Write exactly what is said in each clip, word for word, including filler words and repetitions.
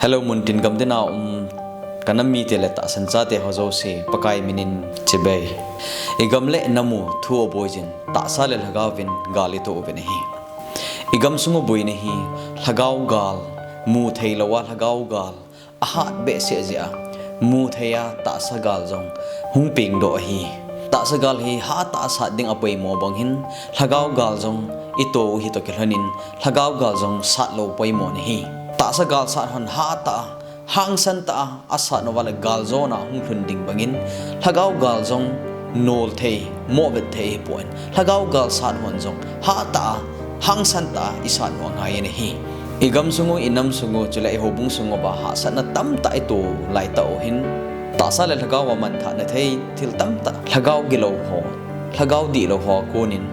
Hello, muntin gamtina um kanam mite le tahsan chate ho jouse Pakai minin chibai. I gam le nam u thu aboi jin tahsa le lhagao vin gal ito uvin ahi. I gam sung u boina hi lhagao gal, mu thei lou a lhagao gal, ahat behseh jeh a, mu thei a tahsa gal jong hung pengdoh ahi. Tahsa gal hi hatah a sat ding apoimo bang hin, lhagao gal jong ito u hi toh kilhonin, lhagao gal jong sat lou poimo nahi. Tahsa gal sat hon hatah a, hangsan tah a, asat nau vale gal jona hung lhun ding bangin, lhagao gal jong nol thei, movet thei hipon, lhagao gal sat hon jong hatah a, hangsan tah a isat nau angaiyin ahi. I gam sung u, i nam sung u, chule i houbung sung uva hahsatna tamtah ito laitah u hin, tahsa le lhagao a manthahna thei thil tamtah, lhagao gilou ho, lhagao dihlou ho konin,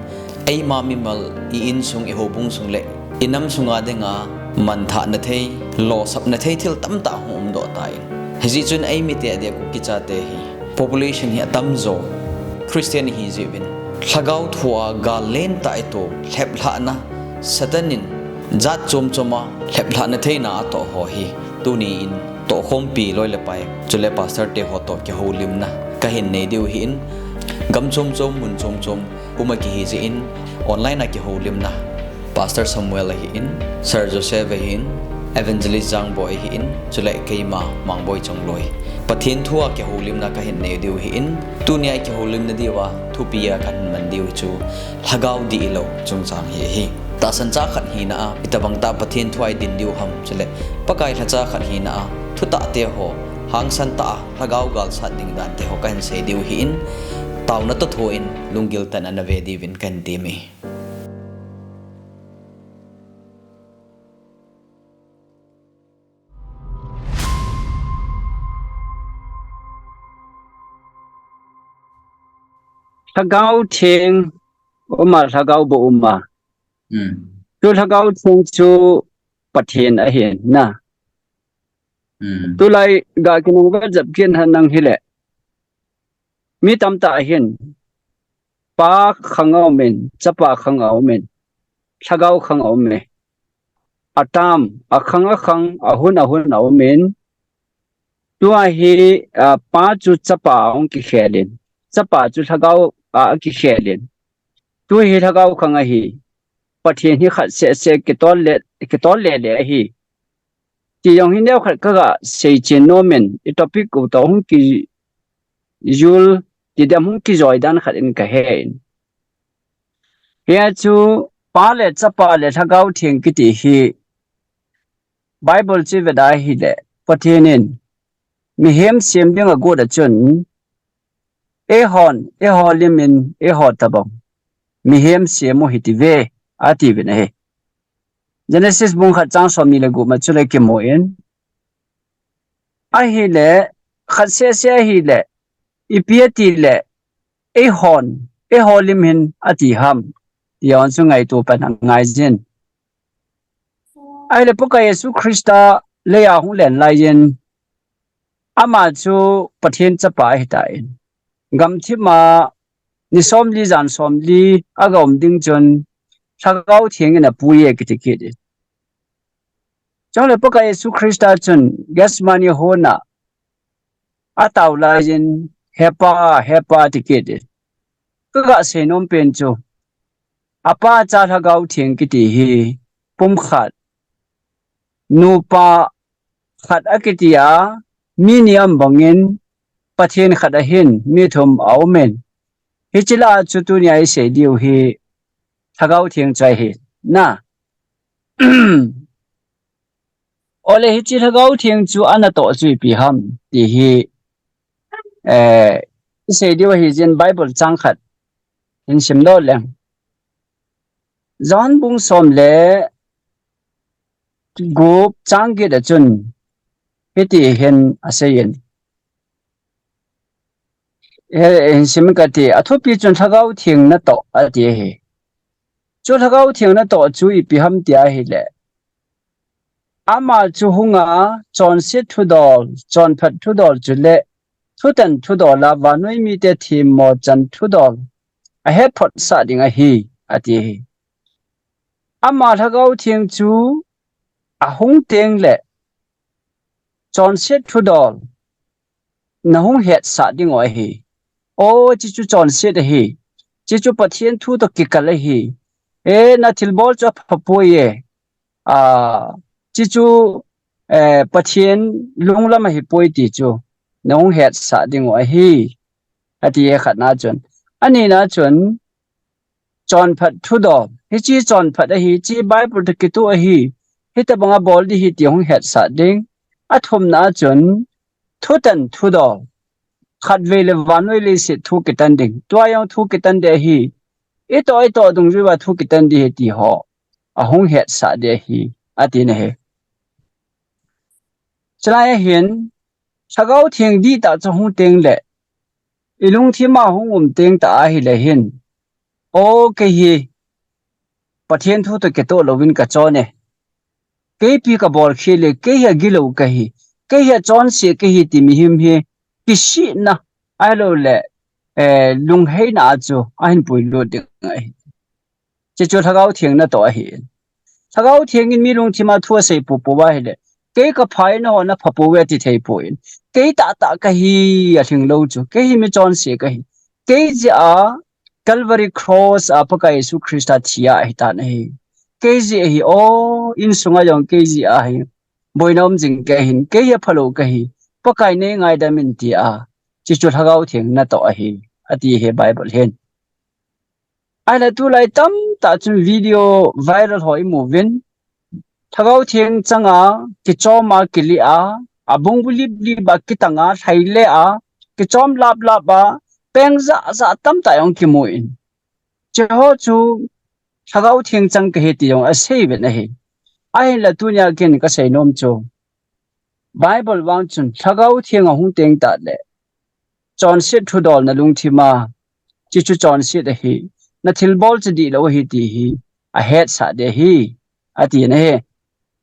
eima mimal, i insung, i houbung sung le i nam sunga dinga manthahna thei, losapna thei thil tamtah hung umdoh tan. Hijeh chun eimite adia Kuki chate hi population hi atamjo Christian ihi jeh uvin, lhagao thua gal lentah ito, lheplhahna, Satan in jat chom chom a lheplhahna theina atoh ho hi tuni in tohkhompi loi le pai, chule pastor te ho toh kihoulimna kahin nei diu ahin, gam chom chom, mun chom chom, um a kihi jeh in, online a kihoulimna, Pastor Samuel ahin, Sir Joseph ahin, Evangelist Jangboi ahin, chule keima Mangboi Chongloi, Pathen thu a kihoulimna kahin nei diu ahin, tunia kihoulimna diuva thupi a kahin man diu chu lhagao dihlou chungchang hi ahi. Tahsan cha khat hina a, itobang tah Pathen thu a idin diu ham, chule Pakai lhacha khat hina a, thutah te ho, hangsan tah a lhagao gal sat ding dan te ho kahin sei diu ahin, taona toh thoin lunggil tah in ana ve diuvin kahin temme. Lhagao Theng um a, lhagao bou um a. Hmm. Tu lhagao theng chu Pathen ahin na. Hmm. Tulai ga kinung vel jep kin han nang hile, mi tamtah ahin, Pa khang a um in, Chapa khang a um in, Lhagao khang a um e. Atam, akhang akhang, ahun ahun a um in, tua hi, ah, Pa chu Chapa a hung kikhel in, Chapa chu Lhagao a akikhel in, tu hi Lhagao khang ahi. Pathen hi khat seh seh kitol le, kitol le le ahi. Ti jong hi neo khat kaga seichen nom in, i topic u toh hung kijul, ti dem hung kijoi dan khat in kahe in. Hia chu Pa le Chapa le Lhagao Theng kiti hi Bible chu ivet a hile, Pathen in mihem sem ding agot a chun, eihon, eiho lim in, eiho tobang mihem sem u hiti ve, ati uvin ahi. Genesis bung khat chang somni le gup ma chule kimu in. Ahile, khat seh seh ahile, ipi ati le, eihon, eiho lim hin ati ham, ti hon chu ngaito pan angai jin. Ahile Pakai Jesu Christa lei a hung len lai in, ama chu Pathen Chapa ahitan, gamthip a ni somli jan somli aga um ding chun Lhagao Theng in apui e kiti kit in. Chule Pakai Jesu Christa chun Gethsemane hon a atao lai in, He Pa, He Pa, ti kit in. Kaga sei nom pen chu, Apa, Cha, Lhagao Theng kiti hi pumkhat, nupa khat akiti a, mi ni aum bangin Pathen khat ahin mi thum a um in. Hiche lah a chu tunia isei diu hi Lhagao Theng chu ahi na. Ole hiche Lhagao Theng chu anatoh chu ipi ham ti hi, eh, isei diu ahi jin Bible chang khat hin sim doh leng. John bung som le gup chang get a chun hiti hin asei in. He, hin sim kati, athupi chun Lhagao Theng natoh ati ahi. Chu Lhagao Theng natoh chu ipi ham ti ahile, ama chu hung a, chonset thudol, chonphat thudol chule thutan thudol a vannoi mite themmo chan thudol ahetphot sah ding ahi, ati ahi. Ama Lhagao Theng chu ahung teng le chonset thudol nahung hetsah diu ahi. O, chuchu chonset ahi. Chuchu Pathen thu toh kikal ahi. E, nathilbol chu aphapoi e. A, chuchu, eh, Pathen lunglam ahipoi ti chu nahung hetsah diu ahi. Ati e khatna chun. Anina chun, chonphat thudol. Hiche chonphat ahi, hiche Bible toh kitoh ahi. Hitobanga bol ding ahi ti hung hetsah ding. Athumna chun, thutan thudol. Khatvei le vannoi leiset thu kitan ding. Tua jong thu kitan ding ahi. Itoh, itoh dungjuiya thu kitan ding ahi ti ho ahung hetsah ding ahi. Ati na ahi. Chulai ahin, Lhagao Theng dihtah chu hung teng le, ilungthima hung um teng tah ahile hin, o, kei hi Pathen thu toh kitoh louvin kachon e. Kei ipi kabol khel e, kei hi agilou kahi, kei hi achonse kahi ti mihem hi kisihna, ahilouleh, eh, lungheina a chu ahin puilut ding ahi. Chuchu Lhagao Theng natoh ahi. Lhagao Theng in mi lungthima thu asei popo ahile, kei kapha e, nangho napha pouve ati thei poi. Kei tahtah kahi alhinglou chu. Kei hi michonse kahi. Kei jeh a Calvary Cross a Pakai Jesu Christa thi a ahitan ahi. Kei jeh ahi, o, insunga jong kei jeh ahi. Boina um jing kahin, kei hi aphalou kahi. Pakai nei ngaidam in tia. Chuchu Lhagao Theng natoh ahi. Ati ahi Bible hin. Ahile tulai tamtah chun video viral ho imu uvin. Lhagao Theng changa, kichom a, kili a, abungbu lip lip a, kitang a, lhaile a, kichom lap lap a, peng jah jah tamtah jong kimu in. Chuho chu Lhagao Theng chang kahi ti jong asei uvin ahi. Ahinla tunia ken kasei nom chu, Bible vang chun Lhagao Theng ahung teng tah le, chonset thudol nalungthima, chuchu chonset ahi, nathilbol chu dihlou ahi ti hi ahetsah ding ahi, ati na ahi.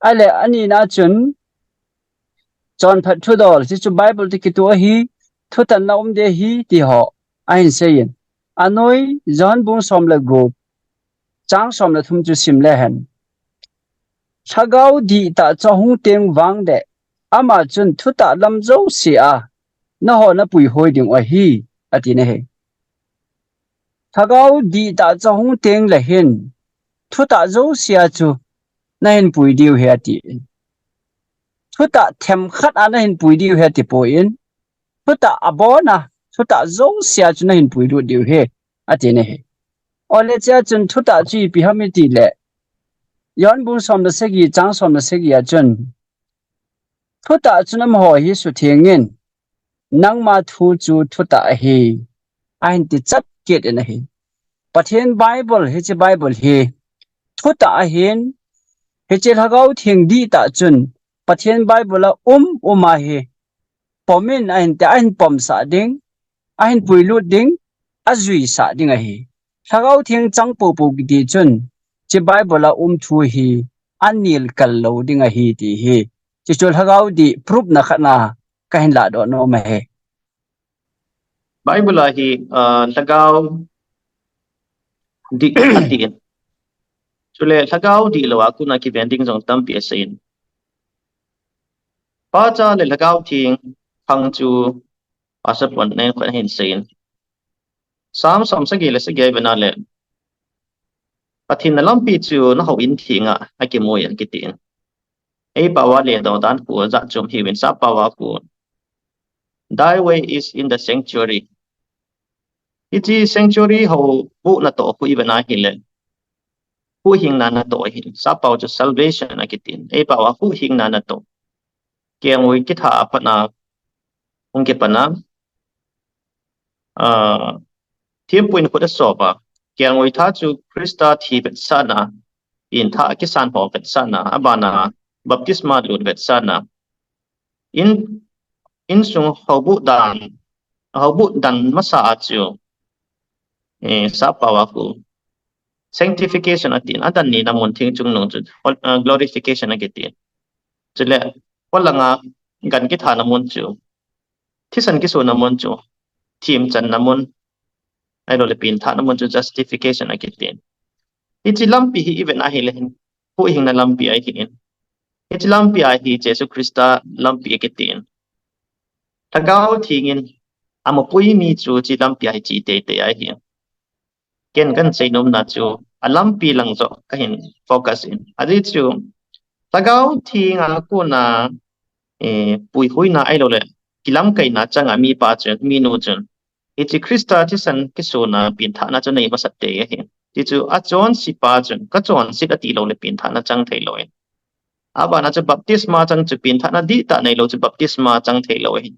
Ahile anina chun, chonphat thudol, chuchu Bible toh kitoh ahi, thutanna um ding ahi ti ho ahin seiyin. Anoi, John bung som le gup, chang som le thum chu sim le hen. Lhagao dihtah chu ahung teng vang le, ama chun thutah lam jouse a nangho napuihoi diu ahi, ati na ahi. Lhagao dihtah chu ahung teng le hin, thutah jouse a chu nahin pui diu ahi ati. Thutah themkhat a nahin pui diu ahi ati poi. Thutah abon a, thutah jouse a chu nahin puilut diu ahi, ati na ahi. Ole chea chun thutah chu ipi ham iti le, John bung som le sagi, chang som le sagi a chun, thutah chun amaho hi suthengin, nangma thu chu thutah ahi, ahin ti chat kit in ahi. Pathen Bible, hiche Bible hi thutah ahin, hiche Lhagao Theng dihtah chun Pathen Bible a um um ahi, pom in ahin ti, ahin pomsah ding, ahin puilut ding, ajuisah ding ahi. Lhagao Theng chang popo kiti chun, hiche Bible a um thu hi anel kal lou ding ahi ti hi. Chuchu Lhagao dih proof na khat na kahin ladoh nom ahi. Bible a hi, ah, Lhagao dih atin. Chule Lhagao dihlou a kona kiven ding jong tampi aseiyin. Pa, Cha le Lhagao Theng khang chu Pastor pun nen khun ahin seiyin. Sam som sagi le sagi a iven a le, Pathen na lampi chu nahouin thenga akimui akitin. Eipao a ledoh dan khu jat chom hiuvin, Sappao a khu, Thy way is in the sanctuary. Hiche sanctuary houbuh natoh khu iven a hile, huhhingna natoh ahin. Sappao chu salvation akitin. Eipao a huhhingna natoh. Kelngoi kitha a pat a hung kipan a, ah, thempu in khut asop a, kelngoi tha chu Christa thi vetsahna, pengthah kisan ho vetsahna, abana baptisma lut vetsahna, in, insung houbuh dan, houbuh dan masa a chu, eh, Sappao a khu sanctification atin, adan nina mun theng chungnung chu, ah, glorification akitin. Chule, polanga gan kithana mun chu, thisan kisona mun chu, themchanna mun, ahilouleh pengthahna mun chu justification akitin. Hiche lampi hi iven a hile hin, huhhingna lampi ahin. Hiche lampi a hi Jesu Christa lampi akitin. Lhagao Theng in amapui mi chu hiche lampi a hi che teitei ahi. Ken kahin seinomna chu alampi lang joh kahin focus in. Ajeh chu Lhagao Theng a kona, eh, puihuina ahilouleh kilamkaina chang a mipa chun, minu chun, hiche Christa thisan kisona penthahna chu nei masat tei ahi. Hichu achonse pa chun, kachonset ati louleh penthahna chang thei lou in. Abana chu baptisma chang chu penthahna dihtah neilou chu baptisma chang thei lou ahi.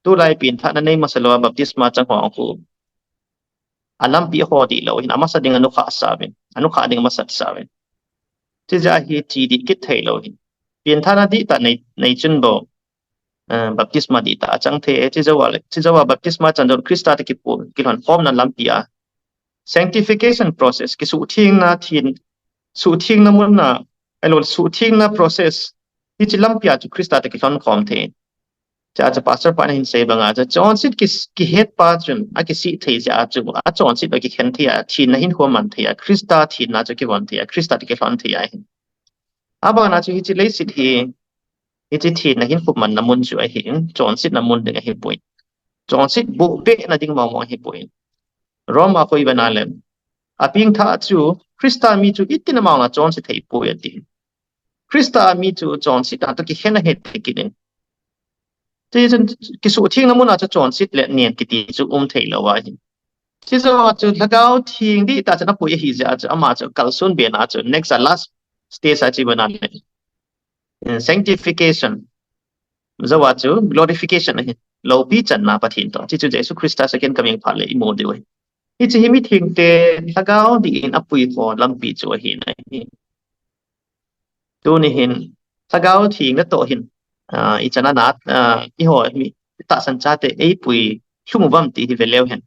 Tulai penthahna nei masa lou a baptisma chang ho khu alampi ho dihlou ahin, amasa ding anukhah sauvin, anukhah ding amasat sauvin. Chujeh a hi che dih kit thei lou ahin. Penthahna dihtah nei, nei chun bou, eh, baptisma dihtah achang thei, chujouva le, chujouva baptisma chan jong Christa toh kipu, kilhon khomna lampi a. Sanctification process, kisuhthengna thin, suhthengna mun a, ahilouleh suhthengna process, hiche lampi a chu Christa toh kilhon khom thei. Chua chu pastor pa nahin sei banga chu, chonset ki, kihet pa chun, akisih thei jeh a chu, achonset akikhen thei a, thenna hinkho aman thei a, Christa thenna chu kivon thei a, Christa toh kilhon thei ahi. Abana chu hiche leiset hi, hiche thenna hinkho manna mun chu ahin, chonsetna mun ding ahipoi. Chonset bohbehna ding mong mong ahipoi. Roma kho ivet na le, apengthah chu, Christa mi chu itin amang a chonse thei poi ati. Christa mi chu chonsetna toh kikhen ahi ti kit in. Chuti chun kisuhthengna mun a chu chonset le nen kiti chu um thei lou ahi. Chujou a chu Lhagao Theng dihtah chun apui ahi jeh a chu ama chu kalson bena chu next a last stage a chu ivet na le, eh, sanctification. Jou a chu glorification ahi. Loupi channa Pathen toh. Hichu Jesu Christa second coming phat le imu diu ahi. Hiche hi mithengte Lhagao Theng in apui ho lampi chu ahi nahi. Tuni hin Lhagao Theng natoh hin, ah, ichan a nat, ah, eiho mi tahsan chate eipui lhung uvam ti hi ve leu hen.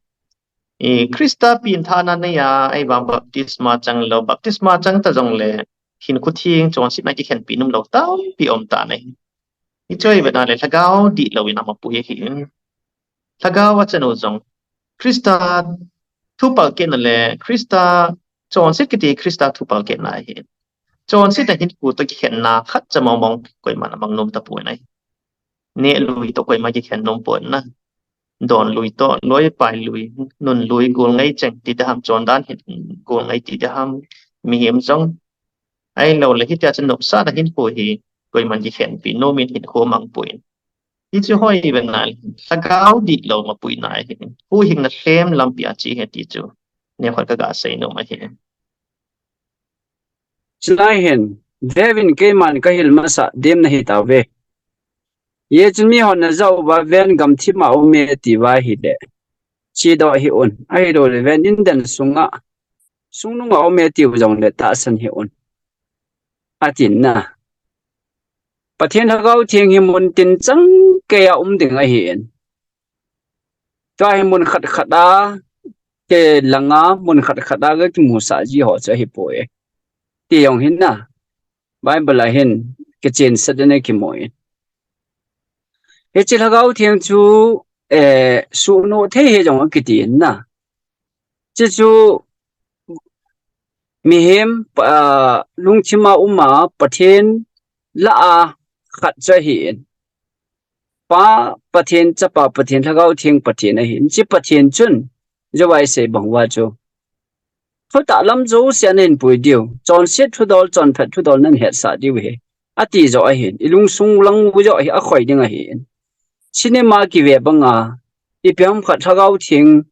I Christa penthahna nei a, ahivang baptisma chang lou, baptisma chang ta jongle hinkho theng chonsetna kikhenpi nom lou tampi um tan ahi. Hichu ivet na le Lhagao dihlou in amapui ahin. Lhagao a chanu jong Christa thu palkitna le Christa chonset kiti Christa thu palkitna ahi. Chonsetna hinkho toh kikhenna khatcha mong mong koiman amang nom tapoi nahi. Neh lui toh koima kikhen nom pon na. Don lui toh, loi pai lui, nun lui, gol ngai cheng ti ding ham, chondan hin gol ngai ti ding ham, mihem jong. Ahilouleh hitia chu nopsahna hinkho hi koiman kikhenpi nom in hinkho amang poi. Hichu hoi ivet na le, Lhagao dihlou mapuina ahi. Huhhingna lhem lampi a che ahi ti chu neokhat kaga seinom ahi. Chulai hin, veuvin keiman kahil masat dem nahi tauve. Hijeh chun mihon najah uva ven gamthip a aume tiuva ahile, chedoh hih un. Ahilouleh ven indan sunga, sungnung a aume tiu jongle tahsan hih un, atin na. Pathen Lhagao Theng hi mun tin changkei a um ding ahin. Tua hi mun khat khat a, kilanga mun khat khat a ga kimusah ji ho chu ahipoi. Ti jong hin na. Bible a hin kichensah in akimu in. Hiche Lhagao Theng chu, eh, suhnoh thei ahi jong akiti in na. Chuchu mihem, ah, lungthim a um a Pathen lah a khat chu ahin. Pa Pathen, Chapa Pathen, Lhagao Theng Pathen ahin. Hiche Pathen chun, jouva isei bang uva chu, thutah lam jouse a nahin pui diu, chonset thudol, chonphat thudol nahin hetsah diu ahi, ati joh ahin. Ilungsung lang u joh hi akhoi ding ahin. Cinema kive banga, ipi ham khat Lhagao Theng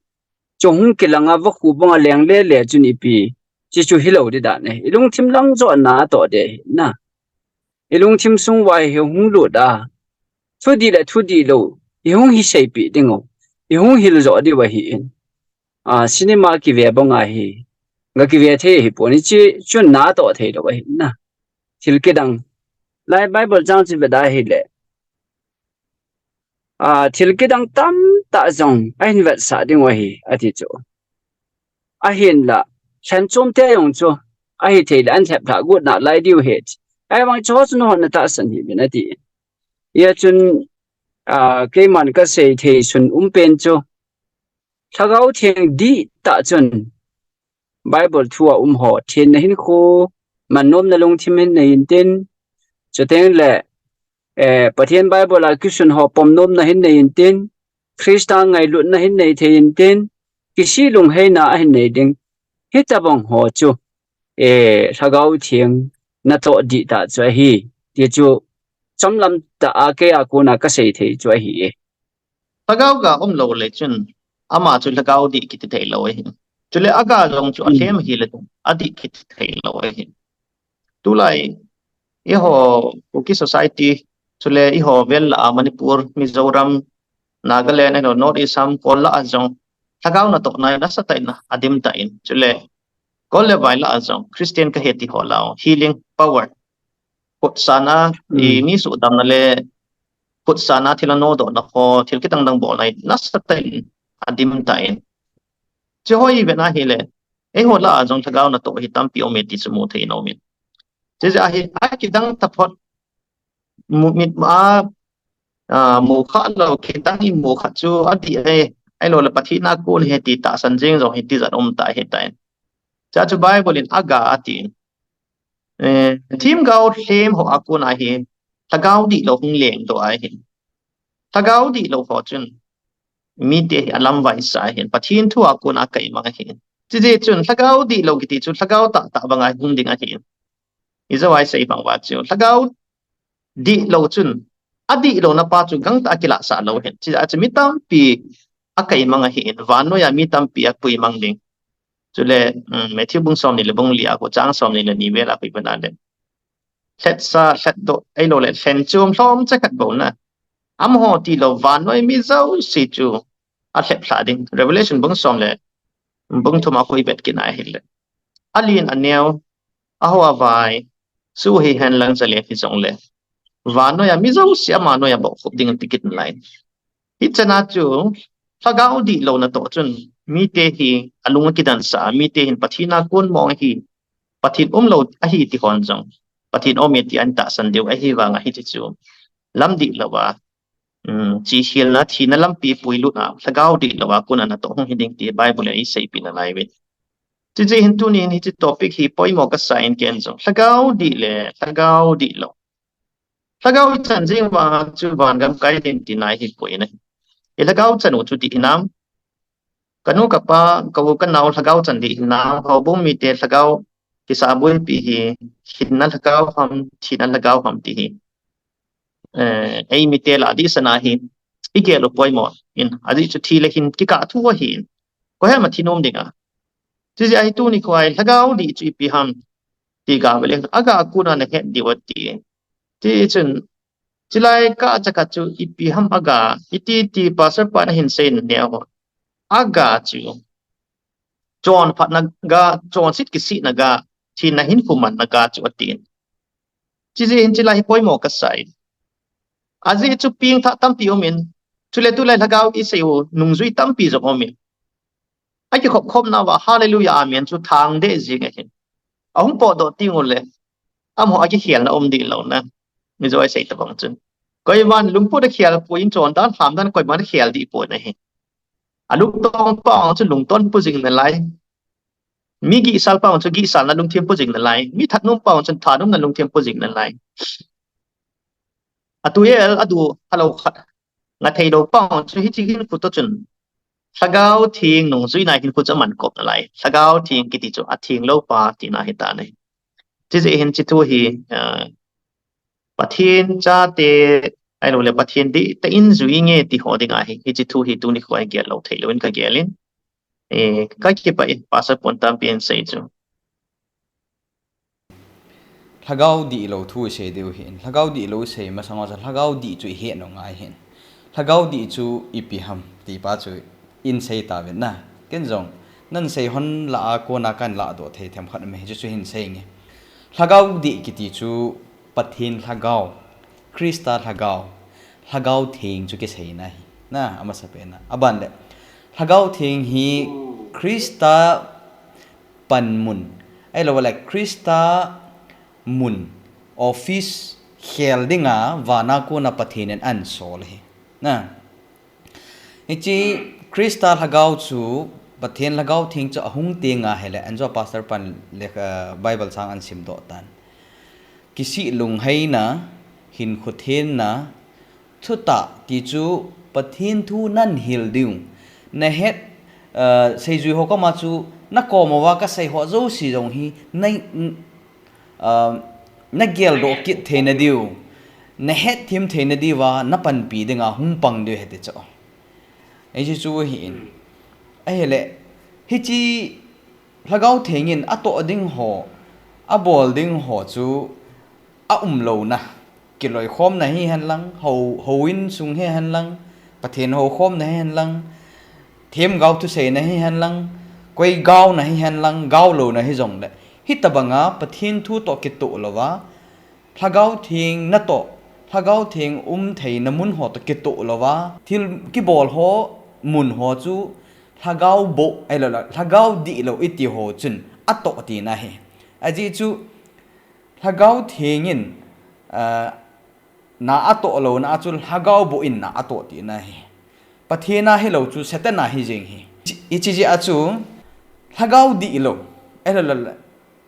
chu hung kilanga vakhu banga leng lele chun ipi, chuchu hilou ding dan ahi. Ilungthim lang joh a natoh ding ahi na. Ilungthim sung uva hi hung lut a, thudih le thudih lou ihung hi seipeh ding u, ihung hil joh diu ahin. Ah, cinema kive banga hi ga kive thei ahipon, hiche chun natoh thei lou ahi na. Thil kidang, lai Bible chang chu ivet a ahile, ah, thil kidang tamtah jong ahin vetsah ding u ahi, ati chu. Ahinla, lhenchom te jong chu ahithei le ahin lheplhah got nalai diu ahi. Ahivang chu ho chu nahon natahsan hih uvin ati. Hijeh chun, ah, keiman kasei thei sun um pen chu, Lhagao Theng dihtah chun Bible thu a um ho, thenna hinkho, mannomna lungthim hin nei intin, Chuteng le, eh, Pathen Bible a kisun ho pomnomna hin nei intin, Christa ngailutna hin nei thei intin, kisi lungheina ahin nei ding. Hitabang ho chu, eh, Lhagao Theng natoh dihtah chu ahi, ti chu chomlam tah a kei a kona kasei thei chu ahi e. Lhagao ga umlou le chun, ama chu lhagao dih kiti theilou ahi. Chule aga jong chu alhem ahile chun, adih kiti theilou ahi. Tulai, eiho Kuki society, chule eiho vel lah a Manipur, Mizoram, Nagaland, eiho North East ham, Kol lah a jong, lhagao natohna nasatah in adim tan. Chule, Kol le vai lah a jong, Christian kahi ti ho lah a, healing power. Khutsahna, i mi suhdamna le, khutsahna thil anodohna ho, thil kitang dang bolna nasatah in adim tan. Chuho ivet na hile, eiho lah a jong lhagao natoh hi tampi aume ti chu mu thei in aumin. Chujeh a hi, akidang taphot, mu, mit ma, a, mu khalou, kidang in mu kha chu adih e, ahilou le Pathen a kon ahi ti tahsan jing jong hi tijat um tah ahitan. Chua chu Bible in aga atin. Eh, themgao lhem ho a kona hi, lhagao dihlou hung lengdoh ahi. Lhagao dihlou ho chun, mite hi alamvaisah ahin, Pathen thu a kona akaimang ahin. Chujeh chun, lhagao dihlou kiti chu, lhagao tahtah banga hung ding ahin. Ijou a isei bang uva chu, lhagao dihlou chun, adihlouna pa chu gangtah a kilahsah lou ahin. Chujeh a chu mi tampi akaimang ahin, vannoiya mi tampi apuimang ding. Chule, um, Matthew bung somni le bung li a khu chang somni le ni vel a khu ivet na le, lhetsah, lhetdoh, ahilou le lhenchom lhomcha khat bou na. Amaho tilou vannoi mi jouse chu alheplhah ding. Revelation bung som le bung thum a khu ivet kit na ahile, alen aneo, ahao avai, suh hihen lang jalen hijongle, vannoiya mi jouse ama noiya bohkhup ding ati kit nalai. Hichana chu, lhagao dihlou natoh chun, mite hi alung akidansah, mite hin Pathen a kon mong ahi, Pathen umlou ahi ti hon jong, Pathen aume ti ahin tahsan diu ahivanga hiche chu, lam dihlouva, um, chihkhelna, thina lampi puilutna, lhagao dihlouva kona natoh hung hiding ti Bible in eiseipeh nalai uve. Chujeh hin tunin hiche topic hi poimo kasa in ken jong, lhagao dih le lhagao dihlou. Lhagao ichan jeng uva chu vangam kai ding tina ahipoi na. I lhagao chan u chu dih hinam? Kanu kapa, ka u kanao lhagao chan dih hinam? Houbung mite lhagao kisahboipi hi, hinna lhagao ham, thina lhagao ham ti hi, eh, eimite lah a dihsana hi igel u poimo in, ajeh chu thi le hin kikah thu ahin, koiham a thi nom dinga. Chujeh a hi tuni khoa hi lhagao dih chu ipi ham ti gave leng, aga kona nahet diu ati. Tichun, chulai kah a chakhat chu ipi ham aga, iti ti Pastor pan ahin seinau, aga chu chonphatna ga, chonset kisihna ga, thina hinkho manna ga chu atin. Chujeh hin chulai hi poimo kasa in. Ajeh chu pengthah tampi umin, chule tulai lhagao isei u nungjui tampi jong umin, akikhop khopna uva Hallelujah, Amen chu thangdeh jeng ahin. Ahung potdoh tengule, amaho akikhelna um dihlou na. Ijou a isei tabang chun, koiman lungput a khelpoi in, chondan lhamdan koiman akhel dihpoi na hi. Alungtong pa chu lungton pu jing nalai. Mi gihsal pa chu gihsalna lungthim pu jing nalai. Mi thatnom pa chu thatnomna lungthim pu jing nalai. Atuhel adu halou khat ngatheilou pa chu hiche hinkho toh chun, Lhagao Theng nungjuina hinkho chu amankop nalai. Lhagao Theng kiti chu atheng lou pa tina ahitan ahi. Chujeh hin hiche thu hi, ah, Pathen chate, ahilou le Pathen dihtah in jui inge ti ho dinga hi, hiche thu hi tuni khoa hi gel lou theilou in kagel in. Eh, kakipah in, Pastor pon tampi in sei chu. Lhagao dihlou thu isei diu ahin. Lhagao dihlou isei masang uva chu lhagao dih chu ihet nung ahin. Lhagao dih chu ipi ham ti pa chu in sei tauvin na. Ken jong, nan sei hon lah a kona kahin lahdoh thei themkhat um e, hichu chu hin sei inge. Lhagao dih kiti chu Pathen Lhagao, Christa Lhagao, Lhagao Theng chu kiseina ahi. Na, amasapen a. Aban le, Lhagao Theng hi Christa panmun, ahilou le Christa mun, office khel dinga vana kona Pathen in ahinsol ahi. Na, hiche Christa Lhagao chu, Pathen Lhagao Theng chu ahung tenga hile, anjo Pastor pan le, ah, Bible chang ahin simdoh tan. Kisih lungheina, hinkho thenna, thutah ti chu Pathen thu nahin hil diu. Nahet, ah, seijui ho koma chu nakom uva kasei ho jouse jong hi na, ah, nageldoh kit theina diu, nahet them theina diuva napanpi dinga hung pang diu ahi ti chu. Hiche chu ahin. Ahile, hiche Lhagao Theng in atoh ding ho, abol ding ho chu aumlouna, kiloikhomna hihen lang, hou, houin sung hihen lang, Pathen houkhomna hihen lang, themgao thuseina hihen lang, koi gaona hihen lang, gaolouna hijongle, hitobanga Pathen thu toh kitoh louva, Lhagao Theng natoh, Lhagao Theng umtheina mun ho toh kitoh louva, thil kibol ho mun ho chu Lhagao boh, ahilouleh Lhagao dihlou iti ho chun atoh tina ahi. Ajeh chu Lhagao Theng in, ah, na atoh louna a chu Lhagao boh in na atoh tina ahi. Pathen a hilou chu Satan a hijeng ahi. Hiche jeh a chu Lhagao dihlou, ahilouleh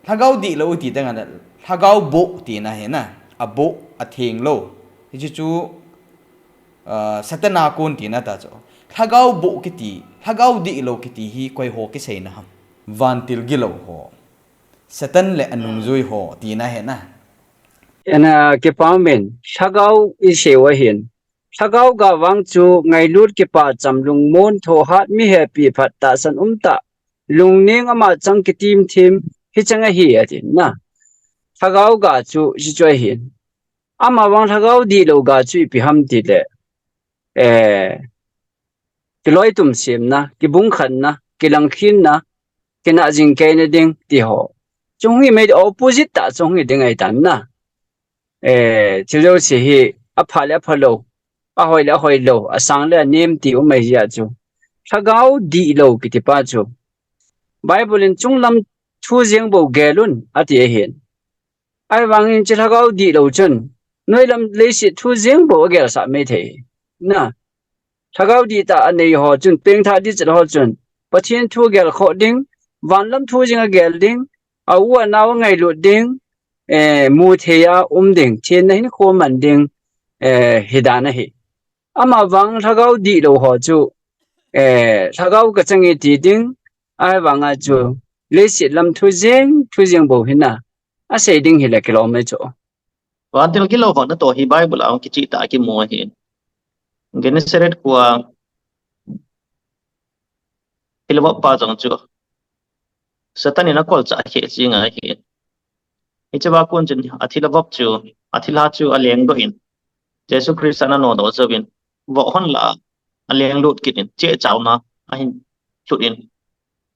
Lhagao dihlou iti teng le Lhagao boh tina ahi na, aboh, athenglou. Hiche chu, ah, Satan a kon tina ta chu. Lhagao boh kiti, Lhagao dihlou kiti hi koiho kiseina ham? Vantil gilou ho, Satan le anungjui ho tina ahi na. Ana kipa umin, Lhagao isei u ahin, Lhagao ga vang chu ngailut, kipah cham, lungmon, thohhat, mi hepi phat, tahsan umtah, lungneng, ama chang kitim them, hicheng ahi atin na. Lhagao ga chu hichu ahin. Amavang Lhagao dihlou ga chu ipi ham tile, eh, kiloitum semna, kibungkhenna, kilangkhenna, kinah jingkeina ding ti ho. Chung hi mei opposite tah chung hi ding ahitan na. Eh, thil jouse hi apha le aphalou, ahoi le ahoilou, asang le anem ti um ahi jeh a chu. Lhagao dihlou kiti pa chu Bible in chunglam thu jeng bou gel un ati ahin. Ahivangin hiche Lhagao dihlou chun noilam leiset thu jeng bou agelsah mai thei. Na, Lhagao dihtah anei ho chun, pengthah dihtah ho chun, Pathen thu agelkhoh ding, vanlam thu jeng agel ding, a u anao angailut ding, eh, mu thei a um ding, thenna hinkho man ding, eh, hidan ahi. Amavang Lhagao dihlou ho chu, eh, Lhagao kachang e ti ding, ahivanga chu leiset lam thu jeng, thu jeng bou hi na, asei ding hile kilom e chu. Vantil gilou ho natoh hi Bible a hung kicheh tah a kimu ahi. Gennesaret khoa thilha vop pa jong chu Satan in akolchah kheh jeng ahi. Hichea kon chun athilha vop chu, athilha chu alengdoh in, Jesu Christa in anodoh jouvin, voh hon lah a alenglut kit in, chehchauna ahin lhut in,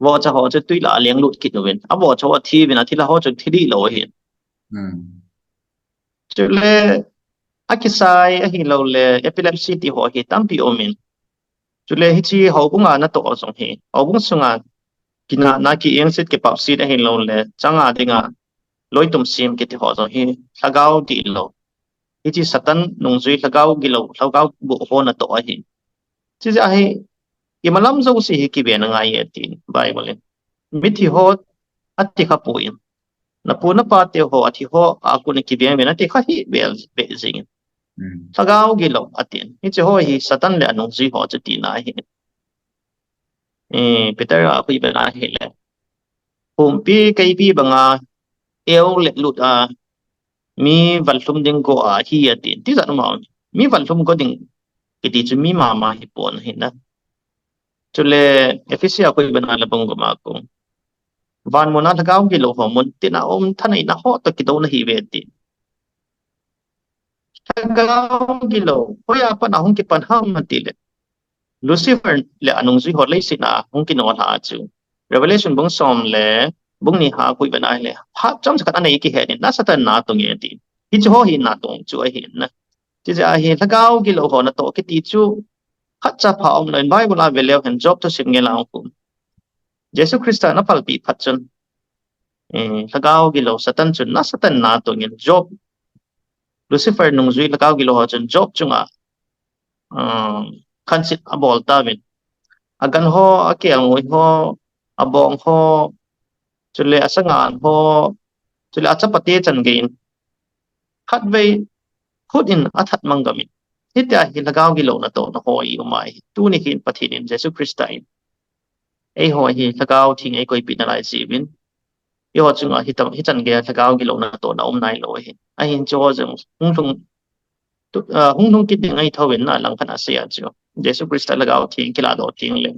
vohcha ho chu twi lah a alenglut kit uvin, avohcha ho athiuvin, athilha ho chu thi dihlou ahin. Hmm. Chule akisai ahilouleh epilepsy ti ho hi tampi umin. Chule hiche houbung a natoh jong hi, houbung sunga kinahna, ki-engset, kipapset ahilouleh changa dinga loitum sem kiti ho jong hi Lhagao dihlou, hiche Satan nungjui, Lhagao gilou, Lhagao boh ho natoh ahi. Chujeh a hi imalam jouse hi kiven angai e tin Bible in. Mithi ho ati khapoi. Napu napate ho athi ho a kon a kiven ven ati kha hih beh jengin. Hmm. Lhagao gilou atin. Hiche ho hi Satan le anungjui ho chu tina ahi. Eh, Peter a khui bena ahile, humpi keipi banga eu le lut a mi vanlhum ding go ahi atin. Tijat um a um. Mi vanlhum go ding kiti chu mi mama hipon ahi na. Chule Ephesi a khui bena le bung gup a kon, van muna Lhagao gilou ho mun tina um thaneina ho toh kidouna ahiuve tin. Lhagao gilou hoiya pat a hung kipan ham atile, Lucifer le anungjui ho leiset a hung kinolha chu Revelation bung som le bung ni a khui bena ahile, phat chomcha khat anei kihen in, na Satan natong e tin. Hiche ho hi natong chu ahi na. Chujeh a hi Lhagao gilou ho natoh kiti chu khatcha pha umlou in, Bible a veleu hen, Job thusim gel a hung um. Jesu Christa in aphalpeh phat chun, eh, Lhagao gilou Satan chun na Satan natong in, Job, Lucifer nungjui Lhagao gilou ho chun Job chunga, um, khanset abol tauvin. Agan ho, akelngoi ho, abong ho, chule asangan ho, chule achapate chan geiyin Khatvei khut in athat mang gamin. Hitia hi lhagao gilouna tohna ho i um ahi. Tuni hin Pathen in Jesu Christa in eiho hi lhagao theng eikoipeh nalai jiuvin. Eiho chunga hitam, hichan gei lhagao gilouna tohna um nailou ahi. Ahin chuho jong hung lhung tu, ah, hung lhung kit ding ahi thouvin na langkhat a asei a chu. Jesu Christa lhagao theng kiladoh teng le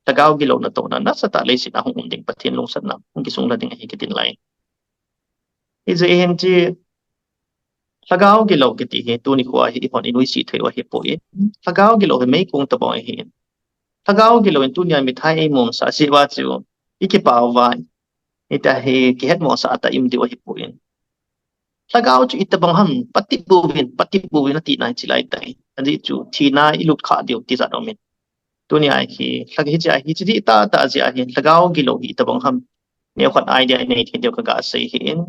lhagao gilouna tohna nasatah leiset a hung um ding Pathen lungsatna hung kisunglha ding ahi kitin lai. Hijeh hin chu lhagao gilou kiti hi tuni khoa hi eihon inuisat thei u ahipoi. Lhagao gilou hi meikong tobang ahi. Lhagao gilou in tunia mithai eimosah jeh uva chu ikipah uva, hitia hi kihetmosah tah i um diu ahipoi. Lhagao chu itobang ham, patep uvin, patep uvin atina hi chilai tai. Ajeh chu thina ilut khah diu tijat umin. Tunia hi, lhag-, hiche a hi, hiche dihtah tah jeh a hi, lhagao gilou hi itobang ham. Neokhat idea inei thei diu kaga sei ahin.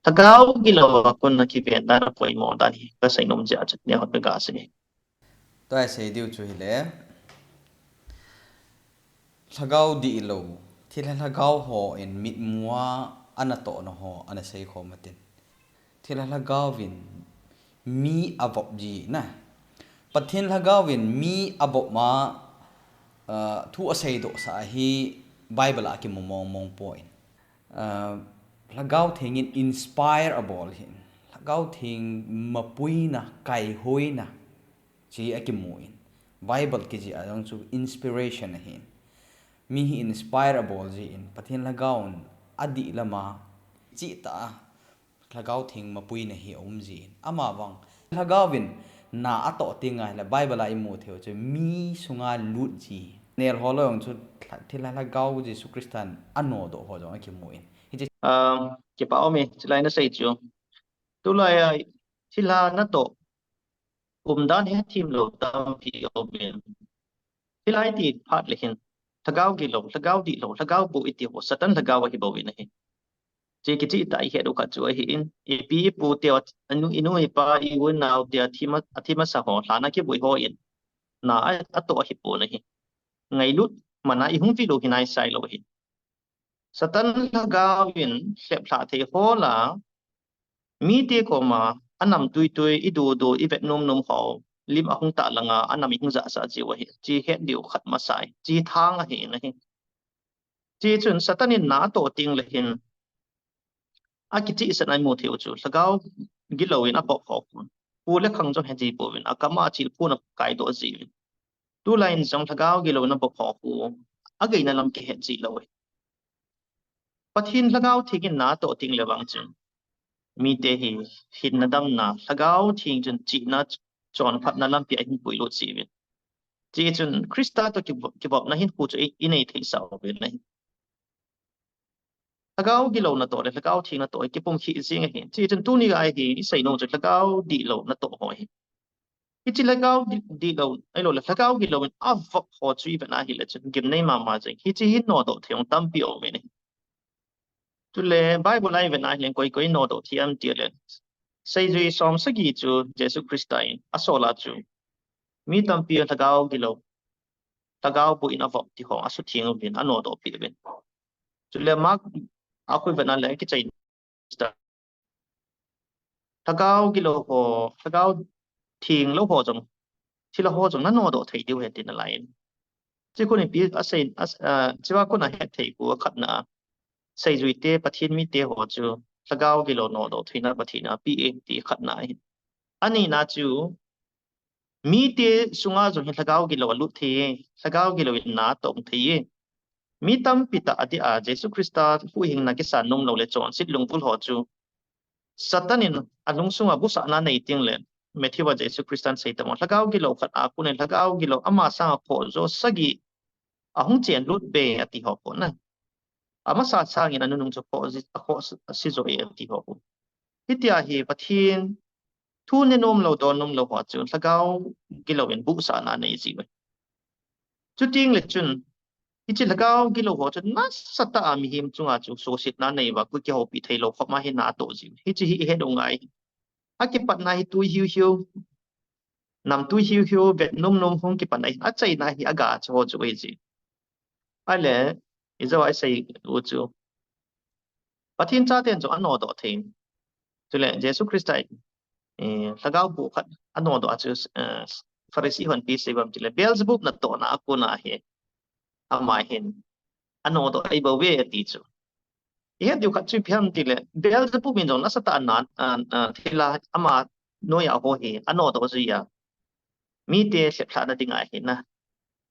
Lhagao gilou a kona kiven dan, apoimo dan hi kasei nom jeh a chu neokhat kaga sei. Tua isei diu chu hile, lhagao dihlou, thilha lhagao hon mitmua anatohna ho ana seikhom utin. Thilha lhagao vin mi avop ji na. Pathen lhagao vin mi avop ma, ah, thu aseidohsah hi Bible a kimu mongmong poi. Ah, lhagao theng in inspire abol ahin. Lhagao theng mapuina, kaihoina, chu akimun. Bible kijih a jong chu inspiration ahin. Mi hi inspire abol jin, Pathen lhagao in adih lama, chitah a, lhagao theng mapuina hi aum jin. Amavang, lhagao vin na atoh teng ahile Bible a imu thei u chu mi sunga lut ji. Nel ho loi jong chu thilha lhagao Jesu Christa in anodoh ho jong akimun. Hiche, ah, kipa ume, chulai nasei chu. Tulai a thilha natoh umdan hethem lou tampi aumin. Thilha iti phat le hin, lhagao gilou, lhagao dihlou, lhagao boh iti ho, Satan lhagao ahi bouvin ahi. Hiche kichih tah a ihet u khat chu ahin, ipi ipu teu, anu, inu ipa, i u i nau teu, athi ma, athi masa ho, lhan a kivui hon, na a, atoh ahipon ahi. Ngailut man a ihung vil u hi naisai lou ahi. Satan lhagao in lheplhah thei ho la, mite koma anam tuitui, idudu, ivet nomnom ho, lim ahung tah langa anam ihung jahsah jiu ahi. Hiche het diu khat masa ahi. Hiche thang ahi nahi. Hichun Satan in na atoh teng le hin, akichihsah na imu thei u chu, lhagao gilou in avop ho khun. Pu le khang jong heji pouvin, akam a thil phun akaidoh jiuvin. Tulai in jong lhagao gilou in avop ho khu, ageina lam kihet ji lou ahi. Pathen lhagao theng in na atoh teng le vang chun, mite hi hinna damna, lhagao theng chun chihna, chonphatna lampi a hin puilut jiuvin. Hichun Christa toh kivop, kivopna hinkho chu i, inei theisah uvin ahi. Lhagao gilou natoh le lhagao theng natoh hi kipumkhat jing ahi. Hichun tuni a hi isei nom chu lhagao dihlou natoh ho ahi. Hiche lhagao di, dihlou, ahilou le lhagao gilou in avop ho chu ivet a hile chun gimnei mama jing. Hiche hin nodoh thei jong tampi aumin ahi. Chule Bible a ivet a hile koi koi nodoh thei ham tile, seijui som sagi chu Jesu Christa in asol a chu, mi tampi lhagao gilou, lhagao boh in avop ti ho asutheng uvin, anodoh peh uvin. Chule Mark a khu ivet a le kichai Lhagao gilou ho, lhagao theng lou ho jong, thilha ho jong nanodoh thei diu ahi tina lai in. Hiche khu in ipi asei, as, ah, hiche a khu in ahet thei khu akhatna, seijuite, Pathen mite ho chu, lhagao gilou nodoh theina Pathen in apeh e ti khatna ahi. Anina chu, mite sunga jong hi lhagao gilou alut thei e, lhagao gilou in na atong thei e. Mi tampi tah adeh a Jesu Christa huhhingna kisan nom lou le chonset lungput ho chu Satan in alungsung a busahna nei teng le, Matthew a Jesu Christa in asei tamo, lhagao gilou khat a kon in lhagao gilou ama sanga khoh jo sagi ahung chenlut be ati ho khu na. Amasa sangin anunung chu khoh ji, akhoh si jo e ati ho khu. Hitia hi Pathen thu ne nom lou, don nom lou ho chu lhagao gilou in busahna nei ji uve. Chuteng le chun, hiche lhagao gilou ho chu nasatah a mihem chunga chu suhsetna nei uva, koi kihoupi thei lou khop ma hi na atoh ji uve. Hiche hi ihet u ngai. Akipatna hi tui hiu hiu, nam tui hiu hiu, vet nom nom hung kipatna hi, achaina hi aga chu ho chu ahi ji. Ahile, ijou a isei u chu, Pathen chaten jong anodoh thei. Chule, Jesu Christa in eh, lhagao boh khat anodoh a chu, eh, Pharisee hon ipi asei uvem tile, Beelzebub natohna a kona hi, ama hin anodoh ahi bouve ati chu. Ihet diu khat chu ipi ham tile, Beelzebub in jong nasatah a na, a, a, thilha ama noiya ho hi anodoh jia, mite lheplhahna dinga hi na,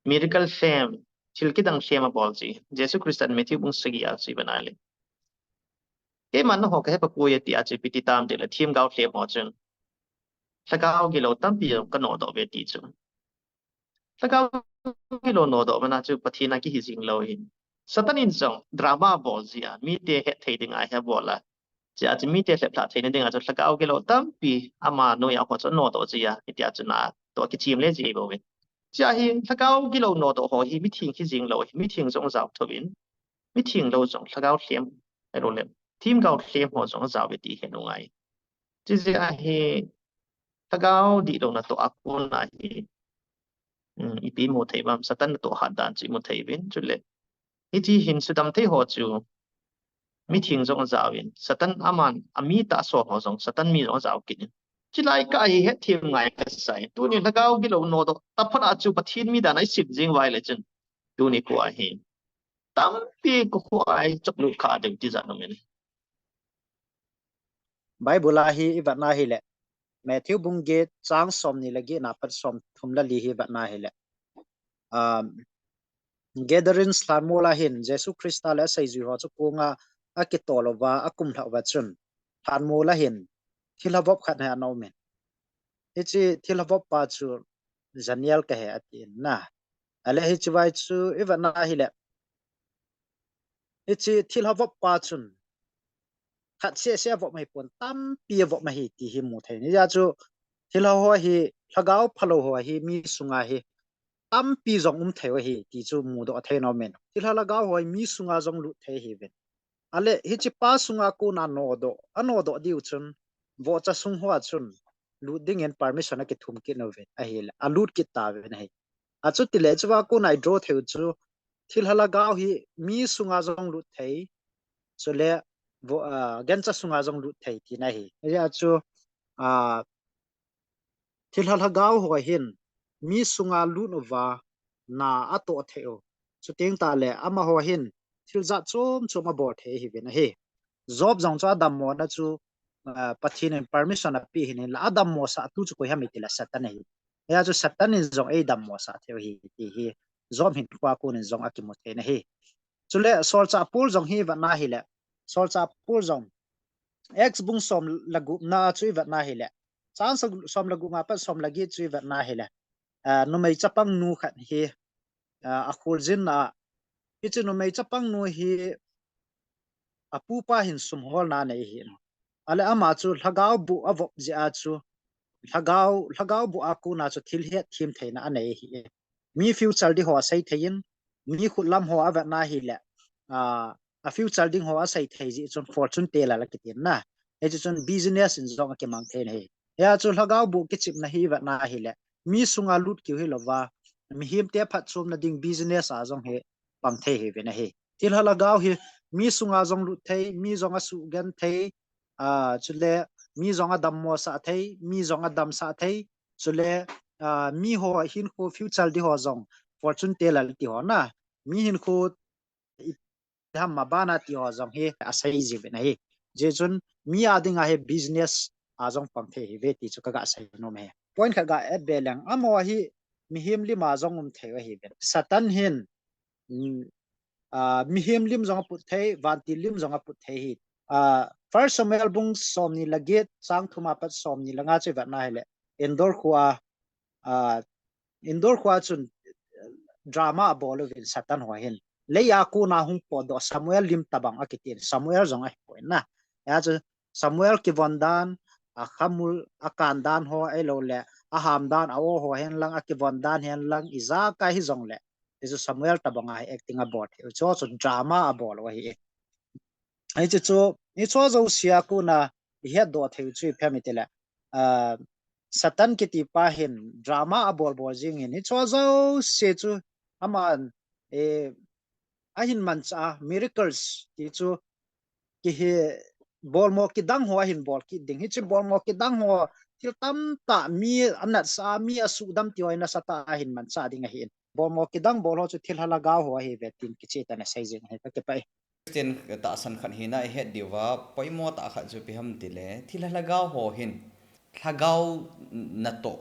miracle lhem, thil kidang lhem abol ji. Jesu Christa in Matthew bung sagi a chu ivet na le, keiman nangho kahe poi ati a chu ipi ti tam tile, themgao lhem ho chun lhagao gilou tampi jong kanodoh uve ti chu. Lhagao gilou nodoh mana chu Pathen a kihi jing lou ahi. Satan in jong drama abol jia, mite hetthei dinga hi abol a, chea chu mite lheplhah theina dinga chu lhagao gilou tampi ama noiya ho chu anodoh jia, hitia chu natoh kichem le ji bouve. Chea hi lhagao gilou nodoh ho hi mitheng hi jing lou ahi, mitheng jong ajao thouvin, mitheng lou jong lhagao lhem, ahilouleh themgao lhem ho jong ajao uve ti het u ngai. Chujeh a hi lhagao dihlou natoh a kona hi, um, ipi imu thei uvem, Satan natoh hat dan chu imu thei uvin, chule hiche hin sudam thei ho chu mitheng jong ajao in, Satan aman ami tah a asol ho jong Satan mi jong ajao kit in. Chulai kah hi hetthem ngai kasai. Tuni lhagao gilou nodoh taphot a chu Pathen mi dan a isim jing uva ahile chun, tuni kho a hi tampi kho kho a ichop lut kha diu ti jat um in. Bible a hi ivet na hile, Matthew bung get chang somni le get na pat somthum le li hi ivet na hile, um, Gadarene lhanmol a hin Jesu Christa le aseijui ho chu konga akitol uva, akumlhah uva chun, lhanmol a hin thilha vop khat hi ana um in. Hiche thilha vop pa chu Janel kahe atin na. Ahile hiche vai chu ivet na hile, hiche thilha vop pa chun khat seh seh avop ahipon, tampi avop ahi ti hi mu thei. Hijeh a chu thilha ho hi, lhagao phalou ho hi mi sunga hi tampi jong um thei u ahi ti chu mudoh thei nom in. Thilha lhagao ho hi mi sunga jong lut thei ahiuvin. Ahile hiche pa sunga kona nodoh, anodoh diu chun, vohcha sung hoa chun lut dingin permission akithum kit uvin ahile, alut kit tauvin ahi. Achutile hichea kona i draw thei u chu, thilha lhagao hi mi sunga jong lut thei, chule vo-, ah, gancha sunga jong lut thei tina ahi. Hijeh a chu, ah, thilha lhagao ho hin mi sunga lut uva na atoh thei u. Chuteng tahle amaho hin thil jat chom chom abol thei ahiuvin ahi. Job jong chu adammona chu, ah, Pathen in permission apeh ahin, hinla adammosah tu chu koi ham itile Satan ahi. Hijeh a chu Satan in jong eidammosah thei u ahi ti hi Job hinkhoa konin jong akimu thei in ahi. Chule Solchah Paul jong hi ivet na hile, Solchah Paul jong Acts bung som le gupna chu ivet na hile, chang som le gup a pat som le get chu ivet na hile, ah, numei chapang nu khat hi, ah, akholjin a, hiche numei chapang nu hi apupa hin sum holna anei ahi. Ahile ama chu lhagao boh avop jeh a chu, lhagao, lhagao boh a kona chu thil hetthem theina anei ahi. Mi future ding ho asei thei in, mi khut lam ho avet na hile, ah, a future ding ho asei thei jeh chun fortune teller akitin na. Hiche chun business in jong akimang thei in ahi. Hijeh a chu lhagao boh kichepna hi ivet na hile, mi sunga lut keu hilouva, mihemte phatchomna ding business a jong hi pang thei ahiuvin ahi. Thilha lhagao hi mi sunga jong lut thei, mi jong asugenthei, ah, chule mi jong adammosah thei, mi jong adamsah thei, chule, ah, miho hinkho future ding ho jong fortune teller ti ho na, mi hinkho ipi ham abana ti ho jong hi asei jiuvin ahi. Hijeh chun mi a dinga hi business a jong pang thei ahiuve ti chu kaga sei nom e. Point khat ga add be leng, amaho hi mihem lim a jong um thei u ahiuve. Satan hin, um, ah, mihem lim jong aput thei, vantil lim jong aput thei ahi. Ah, First Samuel bung somni le get chang thum a pat somni le nga chu ivet na hile, Endor khoa, ah, Endor khoa chun drama abol uvin Satan ho hin. Lei a kona hung potdoh Samuel lim tobang akitin, Samuel jong ahipoi na. Hijeh a chu Samuel kivon dan, akhamul, akan dan ho ahilouleh, aham dan, a-o ho hen lang, akivon dan hen lang, ijakai hijongle, hichu Samuel tobang a hi acting abol thei u, hichu chu drama abol u ahi. Hichu chu, hichu jouse a kona ihetdoh thei u chu ipi ham itile, ah, Satan kiti pa hin drama abol bol jing in, hichu jouse chu aman, eh, ahin manchah a, miracles ti chu, kihi, bolmo kidang ho ahin bol kit ding. Hiche bolmo kidang ho thil tamtah mi anatsa, mi asudam ti ho hi nasatah a hin manchah ding ahin. Bolmo kidang bol ho chu thilha lhagao ho ahi ve tin kicheh tah in asei jing ahi, ka kipah e. Christian tahsan khat hina ihet diuva poimo tah khat chu ipi ham tile, thilha lhagao ho hin, lhagao natoh,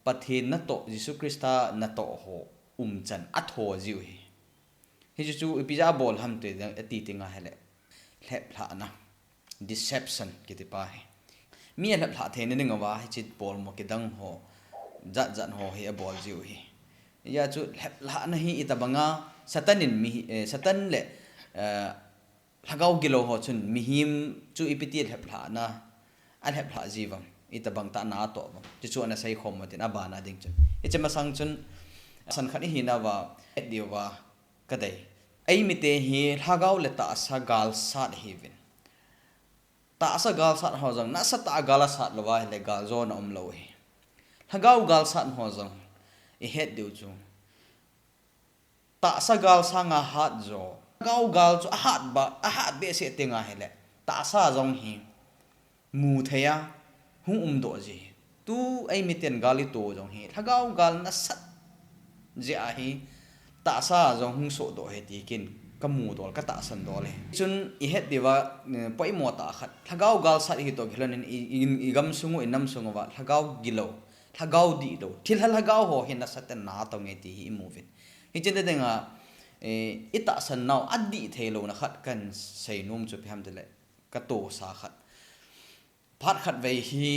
Pathen natoh, Jesu Christa natoh ho umchan atho jiu ahi. Hichu chu ipi jeh a bol ham ti, ati tenga hile, lheplhahna, deception kiti pa hi. Mi alheplhah theina dinguva hiche bolmo kidang ho, jatjat ho hi abol jiu ahi. Hijeh chun lheplhahna hi itobanga Satan in mi, eh, Satan le, eh, lhagao gilou ho chun mihem chu ipi ti lheplhahna alheplhah ji uvem, itobang tah na atoh uvem, chuchu ana seikhom u tin abana ding chun. Hiche masang chun tahsan khat ihinauva, het diuva kadei. Eimite hi lhagao le tahsa gal sat ihiuvin. Tahsa gal sat ho jong nasatah a gal asat louva hile galjona umlou ahi. Lhagao gal sat ho jong ihet diu chu tahsa gal sanga hat jo. Lhagao gal chu ahat ba, ahat behseh tenga hile, tahsa jong hi muthei a hung umdoh ji. Tu eimiten gal ito jong hi lhagao gal nasat jeh ahi, tahsa jong hung sohdoh ahi ti kin kamudol, katahsan dol ahi. Chun ihet diuva, eh, poimo tah khat, lhagao gal sat ihi toh kilhonin i, i, igamsung u, inamsung uva lhagao gilou, lhagao dihlou, thilha lhagao ho hi nasatah in na atong e ti hi imuvin. Hiche dinga, eh, itahsan nau adih theilouna khat kansei nom chu ipi ham tile, katohsa khat. Phat khatvei hi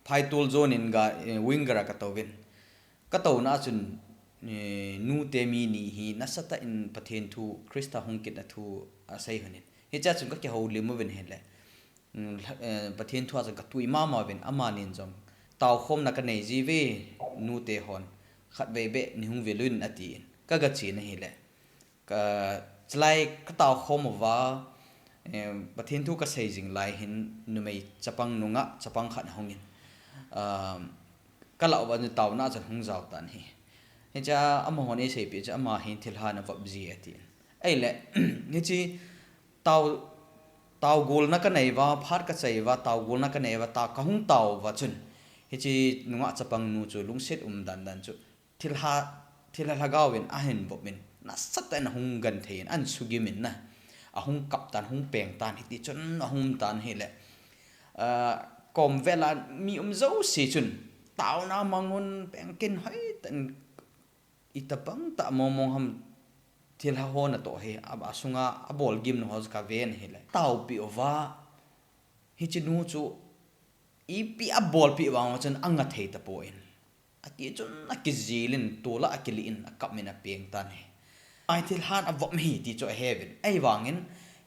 phaitol jonin ga, eh, winger a katouvin. Katouna chun, eh, nute mi ni hi nasatah in Pathen thu, Christa hung kitna thu asei lhonin. Hichea chun kakihoulim uvin ahile, mm, lha-, eh, Pathen thu a chun katui mama uvin, amanin jong, taokhomna kanei jiuve, nute hon, khatvei beh neihung vil un atin. Kagachen ahile, ka, chulai kataokhom uva, eh, Pathen thu kasei jing lai hin numei chapang, nungah chapang khat ahungin, ah, kalah uva chun taona chun hung jao tan ahi. Hichea amahon eiseipeh chu ama hin thilhan avop ji atin. Ahile, hiche tao, taogolna kaneiuva, phat kachaiuva, taogolna kaneiuva, tao kahung taouva chun, hiche nungah chapang nu chu lungset umdan dan chu, thilha, thilha lhagao in ahin vop in, nasatah in ahung genthei in, ahin sugim in na, ahung kap tan, hung peng tan, hiti chun ahung um tan ahile, ah, komvel a mi um jouse chun taona mangun pengkin hoitah in, itobang tah mongmong ham thilha ho natoh hi, a, asunga abolgimna ho kaven ahile, taopeh uva, hiche nu chu ipi abolpeh vang uva chun anga thei tapon, ati chun akijil in, tol a akilih in, akap in apeng tan ahi. Ai thilhan avop ahi ti chu aheuvin. Ahivangin,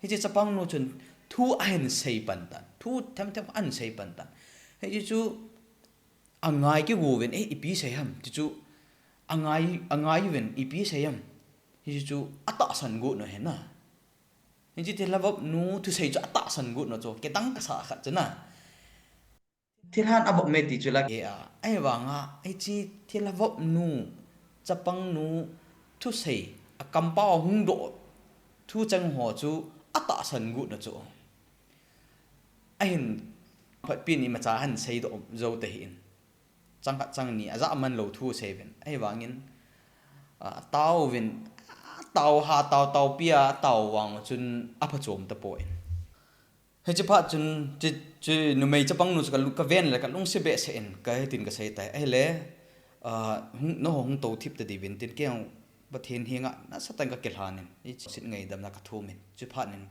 hiche chapang nu chun thu ahin sei pan tan, thu themthem ahin sei pan tan. Hiche chu angai kigouvin, eh, ipi sei ham ti chu, angai, angai uvin, ipi sei ham. Hiche chu atahsan got u ahi na. Hiche thilha vop nu thusei chu atahsan got u chu kidang kasa khat chu na. Thilhan avop me ti chu la ke a. Ahivanga, hiche thilha vop nu, chapang nu, thusei, akampao hung doh, thucheng ho chu atahsan got u chu. Ahin phatpi in imacha ahin seidoh jou tahih in. Chang khat chang ni, ajah man lou thu asei uvin. Ahivangin, ah, ataovin, atao ha, tao, taopi a, atao vang chun aphachom tapon. Hiche phat chun, chu, chu numei chapang nu chu ka lu-, kaven le kalungset behseh in, kahitin kasei tai. Ahile, ah, hung, nangho hung tou thip tadiuvin tin, kei jong Pathen henga nasatah in kakilhan in, hiche sit ngaidamna kathum in, chuphat in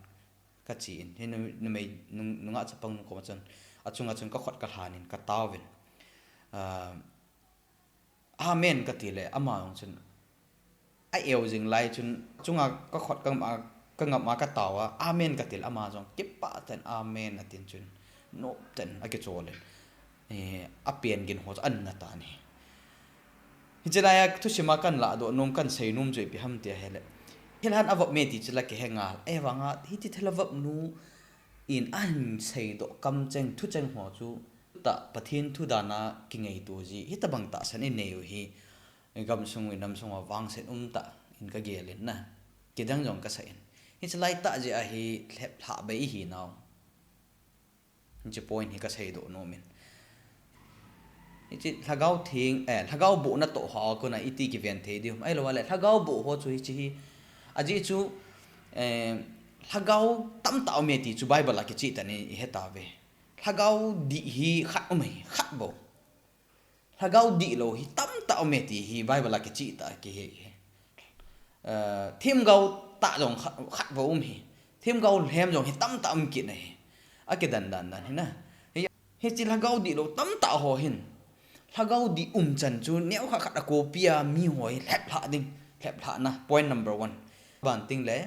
kache in. Hi nu-, numei, nung-, nungah chapang nu koma chun, achunga chun kakhut kalhan in, kataovin. Ah, Amen kati le, ama jong chun, a-eu jing lai chun, chunga kakhut kangap a, kangap a katao a, Amen kati le, ama jong kipah tah in, Amen atin chun, nop tah in akichol in, eh, apen gin ho chu ana tan ahi. Hiche laia thusim a kahin lahdoh nom, kahin sei nom chu ipi ham ti ahile, thilhan avop me ti chu la kihe ngal, ahivanga hiche thilha vop nu in ahin seidoh kamcheng, thucheng ho chu, tah Pathen thu dan a kingaito ji, hitobang tahsan inei u hi, gamsung u, inamsung uva vangset umtah in kagel in na, kidang jong kasa in. Hiche laitah jeh a hi lheplhah bei ihinau. Hiche point hi kaseidoh nom in. Hiche lhagao theng, eh, lhagao boh natoh ho a kona iti kiven thei diu ham. Ahilou le lhagao boh ho chu hiche hi. Ajeh chu, eh, lhagao tamtah aume ti chu Bible a kicheh tah in ihet tauve. Lhagao dih hi khat aume, khat bou. Lhagao dihlou hi tamtah aume ti hi Bible a kicheh tah kihe hi. Eh, themgao tah jong khat, khat bou um hi. Themgao lhem jong hi tamtah um kit ahi. Akidan dan dan hi na. Hi, hiche lhagao dihlou tamtah ho hin. Lhagao dih umchan chu neokhat khat a copy a mi ho hi lheplhah ding. Lheplhahna, point number one. Ban ting le.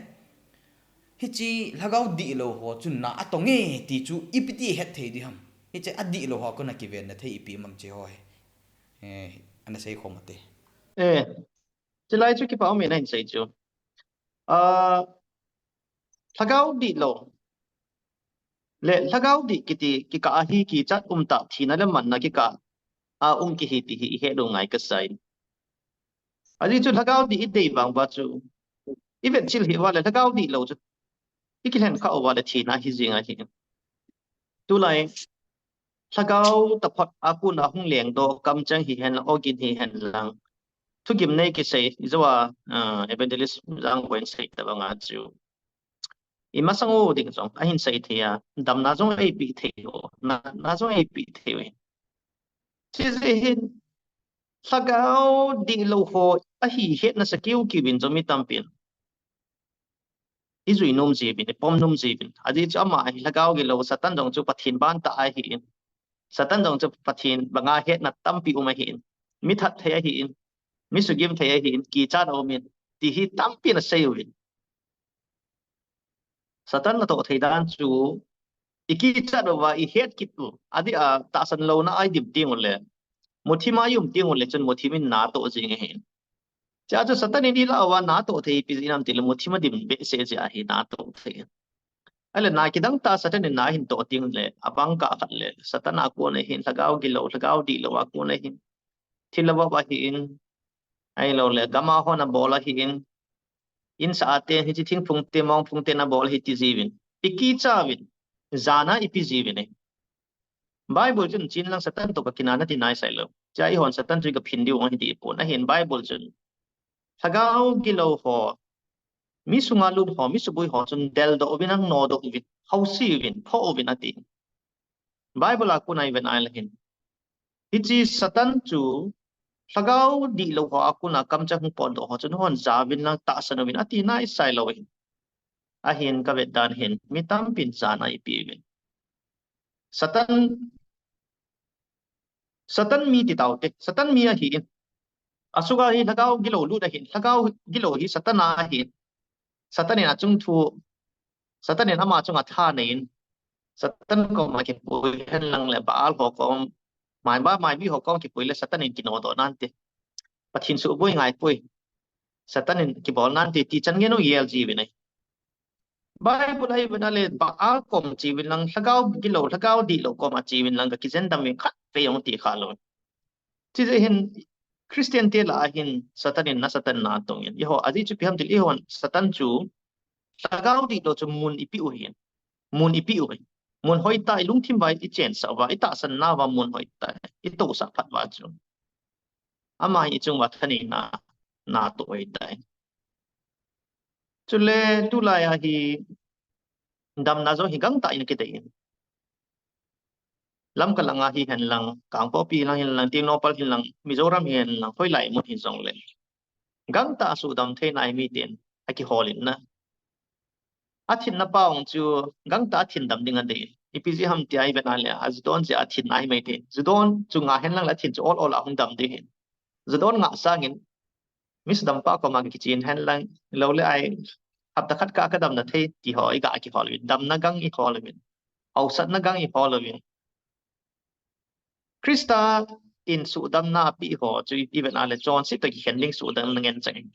Hiche lhagao dihlou ho chu na atong e ti chu ipi ti het thei ding ham. Hiche adihlou ho a kona kivenna thei ipi um am hiche ho hi. Eh, ana seikhom ute. Eh, chulai chu kipa um e nahin sei chu. Ah, lhagao dihlou. Le lhagao dih kiti kikah a hi kichat umtah thina le manna kikah a um kihi ti hi ihet u ngai kasai. Ajeh chu lhagao dih idei vang uva chu. Ivet chil hih uva le lhagao dihlou chu. Ikilhen khah uva le thina hi jing ahi. Tulai lhagao taphot a kona hung lengdoh kamcheng hihen lang, ogin hihen lang. Thugim nei kisei, ijo a, ah, evangelist Jangboi'n sei tabang a chu. Imasang u ding jong, ahin sei thei a, damna jong eipeh thei u, natna jong eipeh thei u. Chujeh hin, lhagao dihlou ho, ahi hetna sa kiu kiu vin jong mi tampin. Ijui nom jiuvin, ipom nom jiuvin. Ajeh chu ama hi lhagao gilou, Satan jong chu Pathen ban tah ahin. Satan jong chu Pathen banga hetna tampi um ahin. Mi that thei ahin. Mi sugim thei ahin. Kichat aumin. Ti hi tampin asei uvin. Satan natoh thei dan chu. Ikichat uva, ihet kit u. Adeh a tahsan louna a idim teng ule. Muthim a ium teng ule chun muthim in natoh jing ahin. Chua chu Satan in ilah uva natoh thei ipi jeh ham tile muthim a dim behseh jeh a hi natoh thei. Ahile na kidang tah Satan in na ahin toh teng le, abang kah khat le, Satan a kon ahin, lhagao gilou, lhagao dihlou a kon ahin. Thil avop ahin. Ahilou le, gam a hon abol ahin. Insah a te, hiche thingphung te, mongphung te nabol ahi ti jiuvin. Ikicha uvin. Jana ipi jiuvin e. Bible chun chin lang Satan toh kakinah nati naisai lou. Chua eihon Satan chu kaphin diu ahi ti ipon. Ahin Bible chun. Lhagao gilou ho. Mi sunga lut ho, mi suboi ho chun deldoh uvin lang nodoh uvin. Hausi uvin, pho uvin ati. Bible a kon a ivet a ahile hin. Hiche Satan chu lhagao dihlou ho a kon a kamcheng hung potdoh ho chun hon ja uvin lang tahsan uvin ati naisai lou hin. Ahin kavet dan hin mi tampin jana ipi uvin. Satan, Satan mi ti taute, Satan mi ahin. Asunga hi lhagao gilou lut ahin, lhagao gilou hi Satan a ahin. Satan in achung thu, Satan in ama chunga tha neiyin. Satan koma kipui hen lang le Baal ho kom, maiba, maibi ho kom kipui le Satan in kinodoh nante. Pathen suboi ngai poi. Satan in kibol nante ti chan ngen u gel jiuvin ahi. Bible a ivet a le Baal kom che uvin lang, lhagao gilou, lhagao dihlou kom a che uvin lang kakijen dam uvin khatvei jong ti kha lou. Chujeh hin Christian te lah a hin Satan in na Satan na tong in. Eiho, ajeh chu ipi ham tile eihon Satan chu lhagao dihlou chu mun ipeh u hin. Mun ipeh u hin. Mun hoitah ilungthim uva ichensah uva, itahsan nauva mun hoitah. Itousah phat uva chu. Ama hi ichung uva thaneina, natoh hoitah. Chule tulai a hi damna jong hi gangtah in kidei in. Lamka langa hihen lang, Kangpokpi lang hihen lang, Tengnoupal hihen lang, Mizoram hihen lang, hoilai mun hijongle. Gangtah a suhdam theina hi miten, akihol in na. Athinna pa ong chu, gangtah a thin dam ding adei. Ipi jeh ham tia ivet a le, ajudon jeh a thin ahi mai thei. Judon chu nga hen lang le athin chu ol ol a hung dam ding hin. Judon nga sangin, mi suhdam pa koma kichen hen lang, lou le ai, hapta khat kah a kadamna thei, ti ho, iga kihol uvin. Damna gang ihol uvin. Hausatna gang ihol uvin. Christa in suhdamna apeh ho chu ivet a le chonset toh kikhen ding suhdamna ngen chang.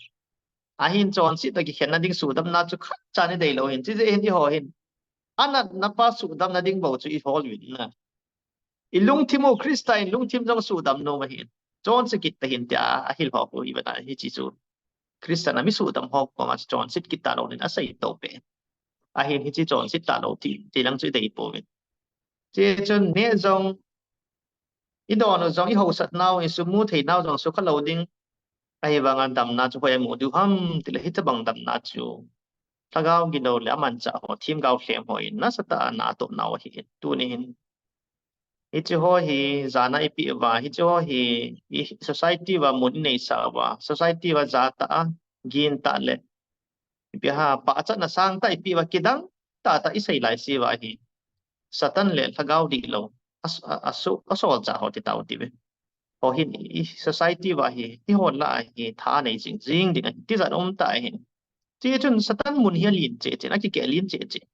Ahin chonset toh kikhenna ding suhdamna chu khatcha idei lou hin. Chujeh hin eiho hin. Anatna pa suhdamna ding bou chu ihol uvin na. Ilungthim u Christa in lungthim jong suhdam nom ahin. Chonse kit tahih in tia ahil ho khu ivet a hiche chu. Christa in mi suhdam ho koma chonset kit talou ding asei toh pen. Ahin hiche chonset talou ti, ti lang chu idei pouvin. Chuche chun neh jong I don u jong, i hausat nau, i sum mu thei nau jong sukha lou ding. Ahivanga damna chu hoiya mu diu ham, tile hitabang damna chu lhagao gilou le amanchah ho, themgao lhem ho in nasatah a ana toh nau ahi. Tuni hin hiche ho hi jana i peh uva, hiche ho hi i society uva mun i neisah uva, society uva jatah a, gin tah le, ipi ham, pachatna sangtah i peh uva, kidang tahtah i sei laise uva hi Satan le lhagao dihlou a, a, a, asolchah ho ti tau ti ve. Ho hin i society uva hi, i hon lah a hi tha nei jing jing ding ahi, tijat um tah ahi. Chuti chun Satan mun hi alen cheh cheh, akikeh alen cheh cheh.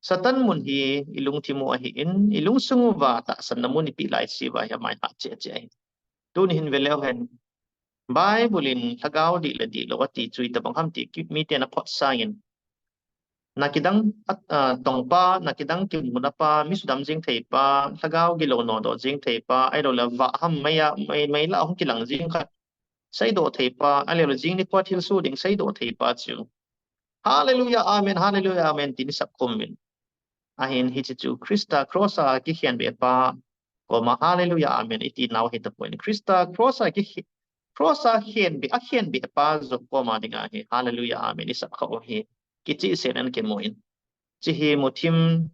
Satan mun hi i lungthim u ahin, i lungsung uva tahsanna mun i peh laise uva hi amai hat cheh cheh ahi. Tuni hin ve leu hen, Bible in lhagao dih le dihlou ati chu itobang ham ti ki, miten aphot sangin, na kidang, a, a, tongpa, na kidang kimuna pa, mi sudam jing thei pa, lhagao gilou nodoh jing thei pa, ahilou le vah ham mei a, mei, mei lah a hung kilang jing khat seidoh thei pa, ahilou le jing nikho thilsoh ding seidoh thei pa chu, Hallelujah, Amen, Hallelujah, Amen, tin i sap khum in. Ahin hiche chu Christa cross a kikhenbeh pa koma Hallelujah, Amen i ti nau ahi tapon. Christa cross a ki, cross a khenbeh, akhenbeh pa joh koma dinga hi Hallelujah, Amen i sap kha u hi kichehsel in kimu in. Hiche hi muthim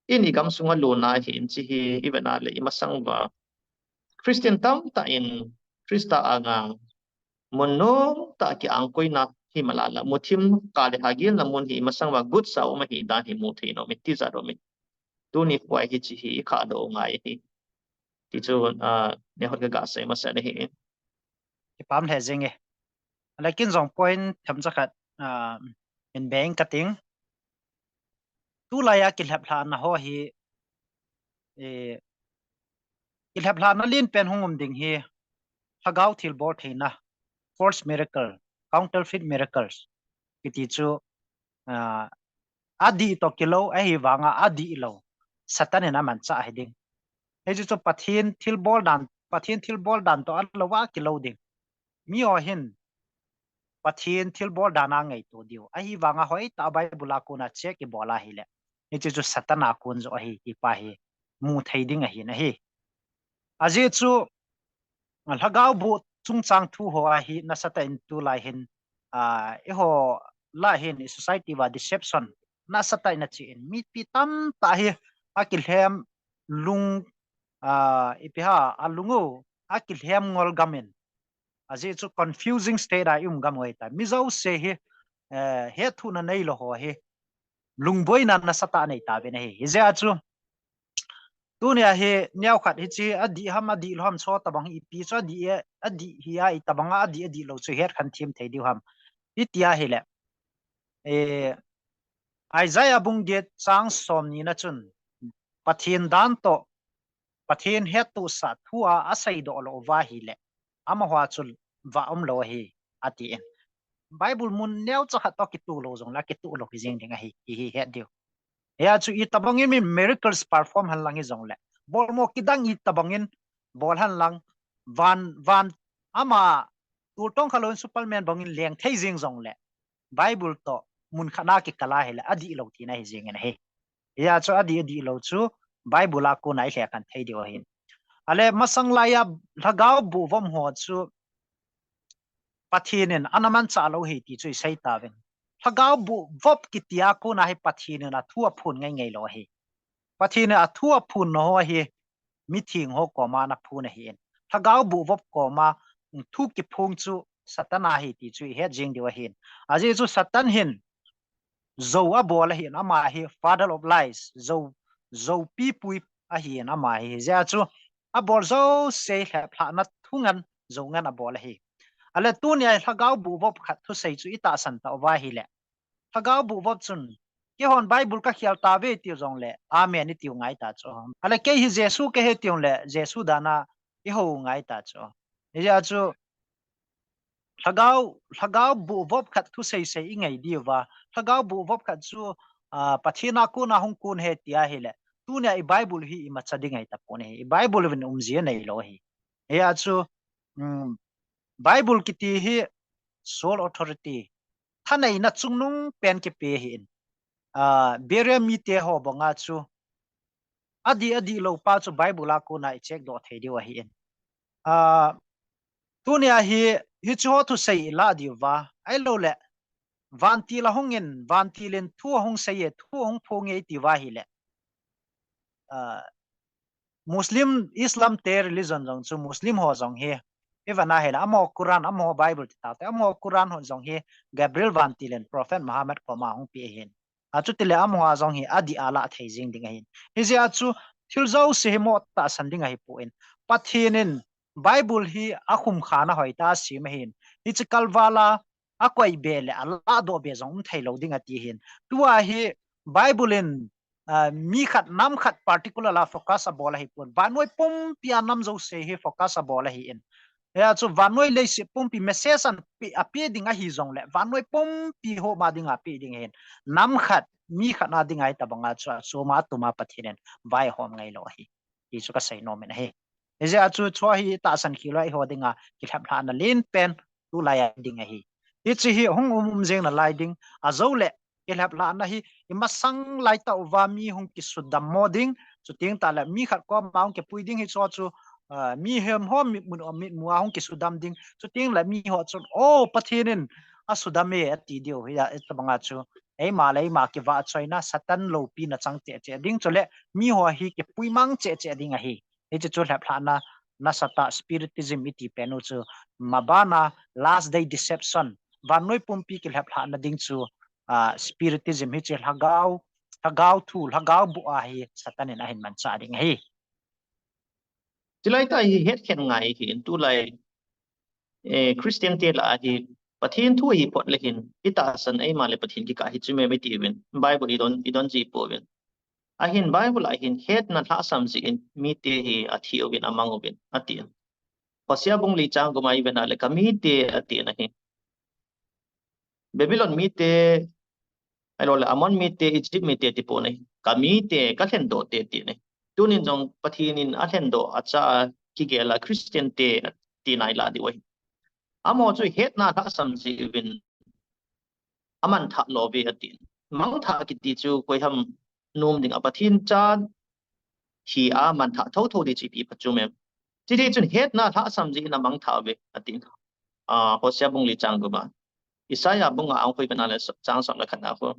in i gamsunga lona ahin, hiche hi i vet na le i masang uva Christian tamtah in Christa anga mun nomtah a ki-angkoina hi malala, muthim kah le hagilna mun hi i masang uva gutsa um ahi dan hi mu thei nom in, tijat um in. Tuni khoa hiche hi i khahdoh u ngai ahi. Ti chu, a, nehot ka gasei masa ahi. Kipah lheh jeng e. Lekin jong point themcha khat, a, in beng kating. Tulai a kilheplhahna ho hi, e, kilheplhahna lenpen hung um ding hi, lhagao thilbol theina, false miracle, counterfeit miracles kiti chu, a, adih toh kilou, ahivanga adihlou Satan in amanchah ahi ding. Hiche chu Pathen thilbol dan, Pathen thilbol dan toh alou a kilou ding. Mi ho hin Pathen thilbol dan a ngaito diu, ahivanga hoitah a Bible a kona check i bol a hile, hiche chu Satan a kon joh ahi ti pa hi mu thei ding ahin ahi. Ajeh chu lhagao boh chungchang thu ho a hi nasatah in tulai hin, a, eiho lah hin i society uva deception nasatah in ache in, mipi tamtah hi akilhem lung, a, ipi ham, alung u akilhem ngol gam in, ajeh chu confusing state a i um gam u ahitai. Mi jouse hi, eh, hetthuna neilou ho hi lungboina nasatah anei tauvin ahi. Hijeh a chu tunia hi neokhat hiche adih ham, adihlou ham, chutobang hi ipi chu adih e, adih hi a, itobanga adih, adihlou chu hetkhen them thei diu ham i ti a hile, eh, Isaiah bung get chang somni na chun, Pathen dan toh, Pathen hettohsah thu a aseidoh lou uva hile, amaho a chu vah umlou ahi, atin. Bible mun neocha khat toh kitoh lou jongle, kitoh lou hi jeng ding ahi, hi, hi het diu. Hia chu itobang in min miracles perform hen lang hijongle, bolmo kidang itobang in bol hen lang, van, van ama tultong khalou in Superman bang in leng thei jeng jongle, Bible toh mun khat na kikal a hile, adihlou tina hi jeng in ahi. Hia chu adih, adihlou chu Bible a kona i lhekhen thei diu ahin. Ale masang laiya lhagao boh vop ho chu Pathen in ana manchah lou ahi ti chu i sei tauvin. Lhagao boh vop kiti a kona hi Pathen in athu aphon ngai ngai lou ahi. Pathen in athu aphon nau ho hi mitheng ho koma ana phon ahin. Lhagao boh vop koma thu kiphong chu Satan a ahi ti chu i het jeng diu ahin. Ajeh chu Satan hin jou abol ahin, ama hi father of lies, jou, jou pipui ahin ama hi. Hijeh a chu abol jouse lheplhahna thu ngen, jou ngen abol ahi. Ale tunia lhagao boh vop khat thusei chu i tahsan tauva hile, lhagao boh vop chun, keihon Bible ka khel tauve tiu jongle, Amen i tiu ngai ta chu. Ale kei hi Jesu kahi tiu jongle, Jesu dan a i hou ngai ta chu. Hijeh a chu lhagao, lhagao boh vop khat thusei sei i ngai diuva, lhagao boh vop khat chu, a, Pathen a kona hung kon ahi ti ahile, tunia i Bible hi imacha ding ahi tapon ahi, i Bible uvin umji aneilou ahi. Hia chu, um, Bible kiti hi sole authority, thaneina chungnung pen kipe ahin. A, Beria mite ho banga chu adih, adih lou pa chu Bible a kona i check doh thei diu ahi in. Ah, tunia hi, hichu ho thusei i lah diu va, ahilou le, vantil a hung in, vantil in thu a hung sei e, thu a hung phong e i ti va hi le. Ah, Muslim, Islam te religion jong chu Muslim ho jong hi, i va na hi le, amaho Quran, amaho Bible ti ta te, amaho Quran ho jong hi, Gabriel vantil in Prophet Muhammad koma hung pe hin. Achuti le amaho a jong hi adih a lah thei jing ding ahin. Hijeh a chu thil jouse hi mo tahsan ding ahi poi. Pathen in Bible hi akhum kha na hoi ta asem ahin. Hiche kalval a akoi be le alah doh be jong um thei lou ding ati hin. Tua hi Bible in, ah, mi khat nam khat particular la focus abol ahi pon. Vannoi pumpi a nam jouse hi focus abol ahi in. Hia chu vannoi leiset pumpi message an pe, ape ding ahi jong le, vannoi pumpi ho ma ding a pe ding ahin. Nam khat, mi khat na ding ahi tabang a chu, a chu ma tuma Pathen in vaihom ngai lou ahi. Hichu ka sei nom in ahi. Hijeh a chu, chu hi tahsan khel lou a eiho ding a, kilhep lhahna len pen, tulai a ding ahi. Hiche hi hung um um jing nalai ding, ajou le, kilhep lhahna hi, i masang lai tah uva mi hung kisudam mo ding, chuteng tah le mi khat koma hung kipui ding hichu chu, ah, mihem ho mitmu, mitmu a hung kisudam ding, chuteng le mi ho chun, oh, Pathen in asudam e, ati diu, hia, hitabang a chu, eima le eima kivahchoina, Satan loupina chang cheh cheh ding, chule mi ho hi kipui mang cheh cheh ding ahi. Hiche chu lhep lhahna, nasatah spiritism i ti pen u chu, maban a last day deception, vannoi pumpi kilhep lhahna ding chu, ah, spiritism hiche lhagao, lhagao thu, lhagao boh a hi Satan in ahin manchah ding ahi. Chulai tah hi hetkhen ngai hi in tulai, eh, Christian te lah a hi Pathen thu hi phot le hin, i tahsan eima le Pathen kikah hi chu me me ti uvin, Bible i don, i don ji pouvin. Ahin Bible a hin hetna lhahsam jeh in mite hi athi uvin amang uvin, atin. Hosea bung li chang gup a i vet na le ka mite atin ahi. Babylon mite, ahilou le Ammon mite, Egypt mite ti pon ahi. Ka mite, ka lhendoh te ti ahi. Tunin jong Pathen in alhendoh a cha a kigel a Christian te tina i lah diu ahi. Amaho chu hetna lhahsam jeh uvin amanthah lou ve atin. Mangthah kiti chu koi ham nom ding a Pathen cha hi a manthah thotho ding chu ipi phat chu me. Chujeh chun hetna lhahsam jeh in amangthah ve atin. Ah, Hosea bung li chang gup a. Isaiah bung nga a hung khui vet na le chang som le khat na khu.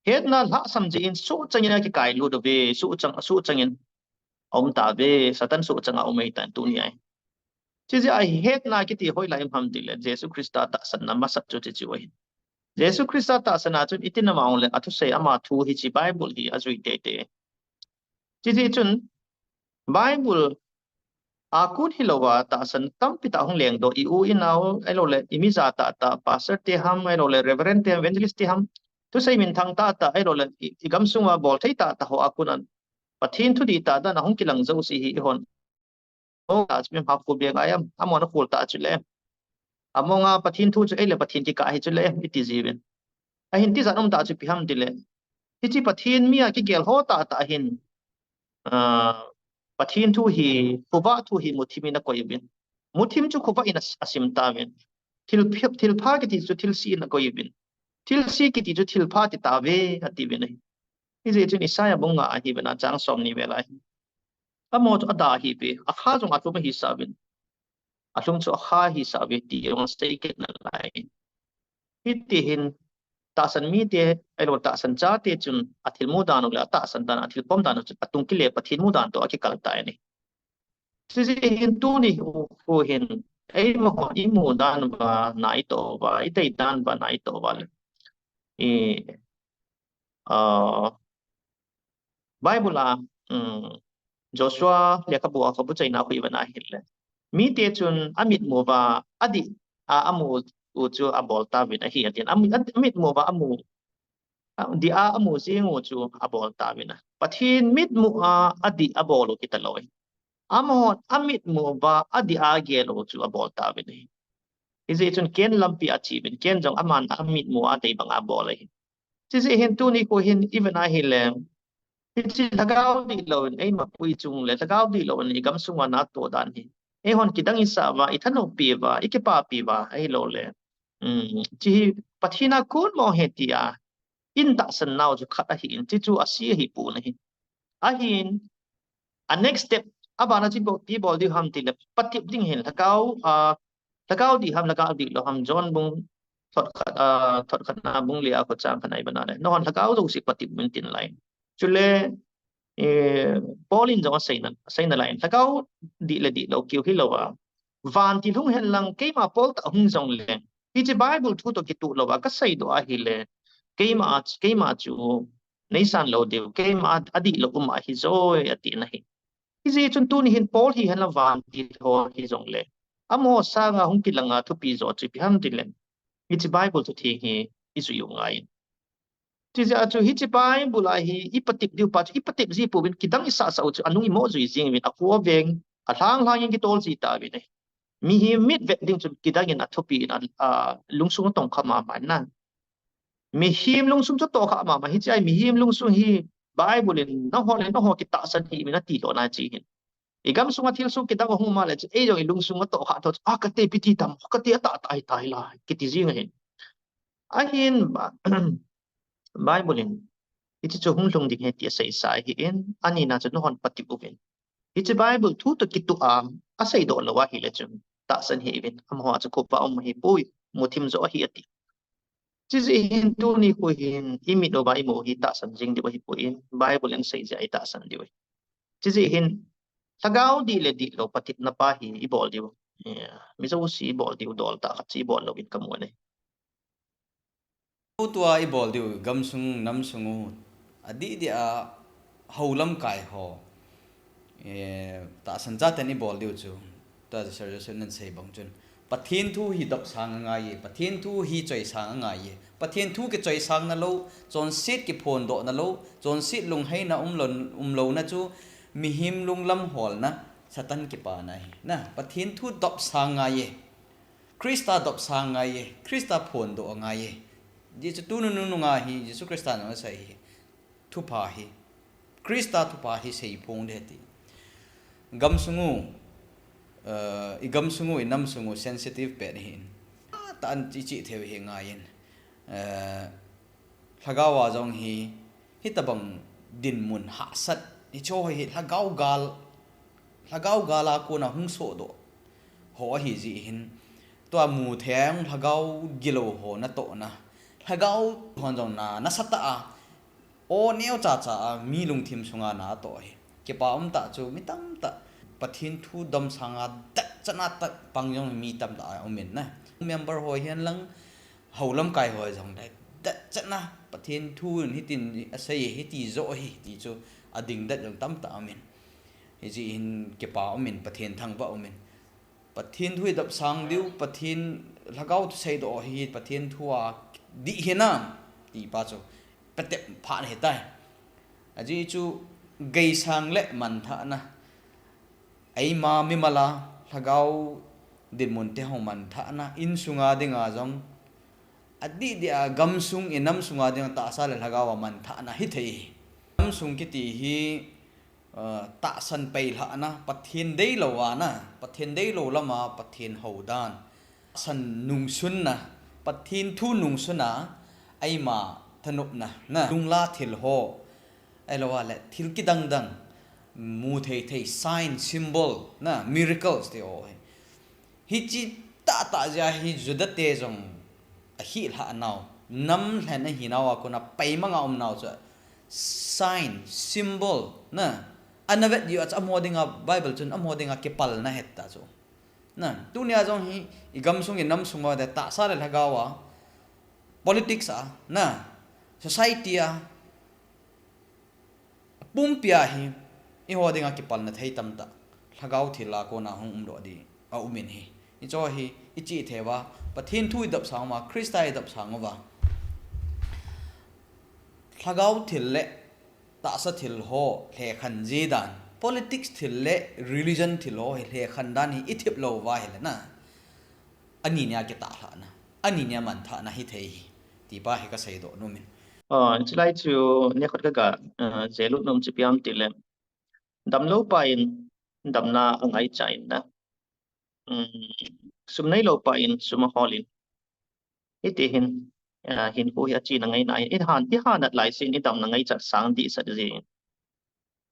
Hetna lhahsam jeh in suhchang in akikai lut uve, suhchang, suhchang in aum tauve, Satan suhchang a um ahitan tuni a hi. Chujeh a hi hetna kiti hoilai um ham ti le, Jesu Christa tahsanna masat chu hiche chu ahi. Jesu Christa tahsan a chun itin ama hung le, athusei ama thu hiche Bible hi ajui teitei. Chujeh chun Bible a kon hilou a tahsan tampi tah hung lengdoh, i u i nao, ahilou le, i mi ja tah tah, pastor te ham, ahilou le, reverend te ham, evangelist te ham, thusei minthang tah tah, ahilou le, i, i gamsung a bol thei tah tah ho a kon a Pathen thudih tah dan a hung kilang jouse hi eihon. O, a chu mi ha khu beng ai am, amon a khol tah chu le. Among a Pathen thu chu ei le Pathen kikah hi chu le, i ti jiuvin. Ahin tijat um tah chu ipi ham ti le. Hiche Pathen mi a kigel ho tah tah hin, ah, Pathen thu hi, khovah thu hi muthim in akoi uvin. Muthim chu khovah in a, asim tauvin. Thil phi-, thilpha kiti chu thilse in akoi uvin. Thilse kiti chu thilpha ti tauve, ati uvin ahi. Hijeh chun Isaiah bung nga a hi vet na chang som ni vel a hi. Amaho chu ada hi ve, akha jong alhum ahi sa uvin. Alhum chu akha ahi sa uve ti jong asei kit nalai. Hiti hin tahsan mite, ahilou tahsan chate chun athilmu dan u le atahsan dan, athilpom dan u chu atung kile Pathen mu dan toh akikal tai ahi. Chujeh hin tuni khu hin, eima hon i mu dan uva, na i toh uva, i tei dan uva, na i toh uva le. I, ah, Bible a, um, Joshua lekhabu a khabu chaina khu i vet na hile. Mite chun amitmu uva adih a amu u chu abol tauvin ahi atin. Am-, amitmu uva amu, adih a amu jing u chu abol tauvin a. Pathen mitmu a adih abol u kitalou ahi. Amahon amitmu uva adih a agel u chu abol tauvin ahi. Hijeh chun Cain lampi a che uvin, Cain jong aman amitmu a adei bang abol ahi. Chujeh hin tuni khu hin i vet na hile, hiche lhagao dihlou in eima pui chung le, lhagao dihlou in i gamsung a natoh dan hi, eihon kidang i sah uva, i thanop pi uva, i kipapi uva, ahilou le. Um, hiche hi Pathen a kon mo ahi tia i tahsan nau chu khat ahi in, hiche chu ase ahi pon ahi. Ahin, a next step, abana chu ipi bol diu ham tile, patep ding hin, lhagao, a, lhagao dih ham, lhagao dihlou ham, John bung thot khat, a, thot khatna bung lia kho chang khatna ibana le. Nahon lhagao jouse patep uvin tin lai. Chule, eh, Paul in jong aseina, aseina lai in, lhagao dih le dihlou keu hilou a, vantil hung hen lang, keima Paul tah hung jong le, hiche Bible thu toh kitoh lou a, kasei doh ahile, keima, keima chu, neisan lou diu, keima a, adihlou um ahi joi, ati na hi. Hijeh chun tuni hin Paul hi hen lang vantil ho hi jong le, amaho sanga hung kilanga thupi jo chu ipi ham tile, hiche Bible thu theng hi ijui u ngai in. Chijeh a chu hiche Bible a hi ipatep diu pa chu ipatep ji pouvin kidang isah sah u chu anung imo jui jing uvin akhu aveng, alhang lhang in kitol ji tauvin ahi. Mihem mit vet ding chun kidang in athupi in a, a, lungsung atong kha mama in na. Mihem lungsung chu toh kha mama hiche a mihem lungsung hi Bible in nahon le nahon kitahsan hih uvin ati lou na chi hin. I gamsunga thilsoh kidang ahung um le chu, ei jong i lungsung atoh kha tho chu, a, kate ipi ti tam, kate atah tah hi tai la, kiti jing ahin. Ahin, Bible in, hiche chu hung lhung ding ahi ti asei sa ahin, anina chu nahon patep uvin. Hiche Bible thu toh kitoh a, asei doh lou ahile chun, tahsan hih uvin, amaho a chu khovah um ahipoi, muthim jo ahi ati. Chijeh hin tuni khu hin, imit uva imu hi tahsan jing diu ahipoi, Bible in asei jeh a itahsan diu ahi. Chijeh hin, lhagao dih le dihlou patepna pa hi ibol diu. Yeah. Mi jouse ibol diu dol tah khat chu ibol louvin kamu e. Tutua ibol diu gamsung namsung u. Adih dia hou lamkai ho. Eh, tahsan chaten ibol diu chu. Tua Sir Joseph nan sei bang chun. Pathen thu hi dopsang angai e, Pathen thu hi choisang angai e. Pathen thu kichoisang na lou, chonset kiphondoh na lou, chonset lungheina umlou, umlou na chu, mihem lunglam holna, Satan kipana ahi. Na, Pathen thu dopsang angai e. Christa dopsang angai e, Christa phondoh angai e. Jesu tu nunung nunga hi, Jesu Christa nunga sei hi. Thupha hi, Christa thupha hi seiphong ding ahi ti. Gamsung u, eh, i gamsung u, i namsung u sensitive pet ahin. Atah in ichih thei u hi ngai in. Eh, lhagao a jong hi, hitabang dinmun hahsat, hicho hi lhagao gal, lhagao gal a kona hung sohdoh. Ho ahi jeh hin, tua mu thei a jong lhagao gilou ho natohna. Lhagao hon jong na, nasatah a, O neo cha cha a mi lungthim sunga na toh hi. Kipa um tah chu mi tamtah Pathen thu dopsang a detchet na tah pang jong mi tamtah a um in na. Member ho hihen lang hou lamkai ho jong le detchet na Pathen thu in hitin asei hiti jo hi ti chu ading det jong tamtah um in. Hijeh hin kipa um in Pathen thangvah um in. Pathen thu hi dopsang diu, Pathen lhagao thu seidoh hi, Pathen thu a dih hi na, ti pa chu, patep phat ahi tai. Ajeh chu, geisang le manthahna. Eima mimal a, lhagao dinmun te ho manthahna, insunga dinga jong, adih dia gamsung, i namsunga dinga tahsa le lhagao a manthahna hithei. Gamsung kiti hi, Aa, tahsan peilhahna, Pathen deilou a na, Pathen deilou lama, Pathen houdan. Tahsan nungsunna, Pathen thu nungsuna, eima thanopna, na, lungla thil ho, ahilou le, thil kidang dang, mu thei thei, sign, symbol, na, miracles ti ho hi. Hiche tahtah jeh a hi Juda te jong ahilhah nau, nam lhen ahi nau a kona peimang a um nau chu sign, symbol, na, ana vet diu a chu amaho dinga Bible chun amaho dinga kipalna ahi ta chu. Na, tunia jong hi i gamsung i namsung a de tahsa le lhagao a, politics a, na, society a, Pumpi a hi, eiho dinga kipalna thei tamtah, lhagao thil a kona hung umdoh ding a um in hi. Hicho hi, ichih thei uva, Pathen thu idopsang uva, Christa idopsang uva. Lhagao thil le, tahsa thil ho, lhekhan ji dan, politics thil le, religion thil ho, hi lhekhan dan hi, ithip lou uva ahile na. Ani nia kitahlhahna, ani nia manthahna hithei hi, ti pa hi kasei doh nom in. Ah, chulai chu, neokhat kaga, ah, jih lut nom chu ipi ham tile. Damlou pa in, damna angaichat in na. Um, sum neilou pa in, sum ahol in. Hiti hin, ah, hinkho hi achena ngai nai. Ihan, ihan at lai sin, idamna ngaichat sang dehset jin.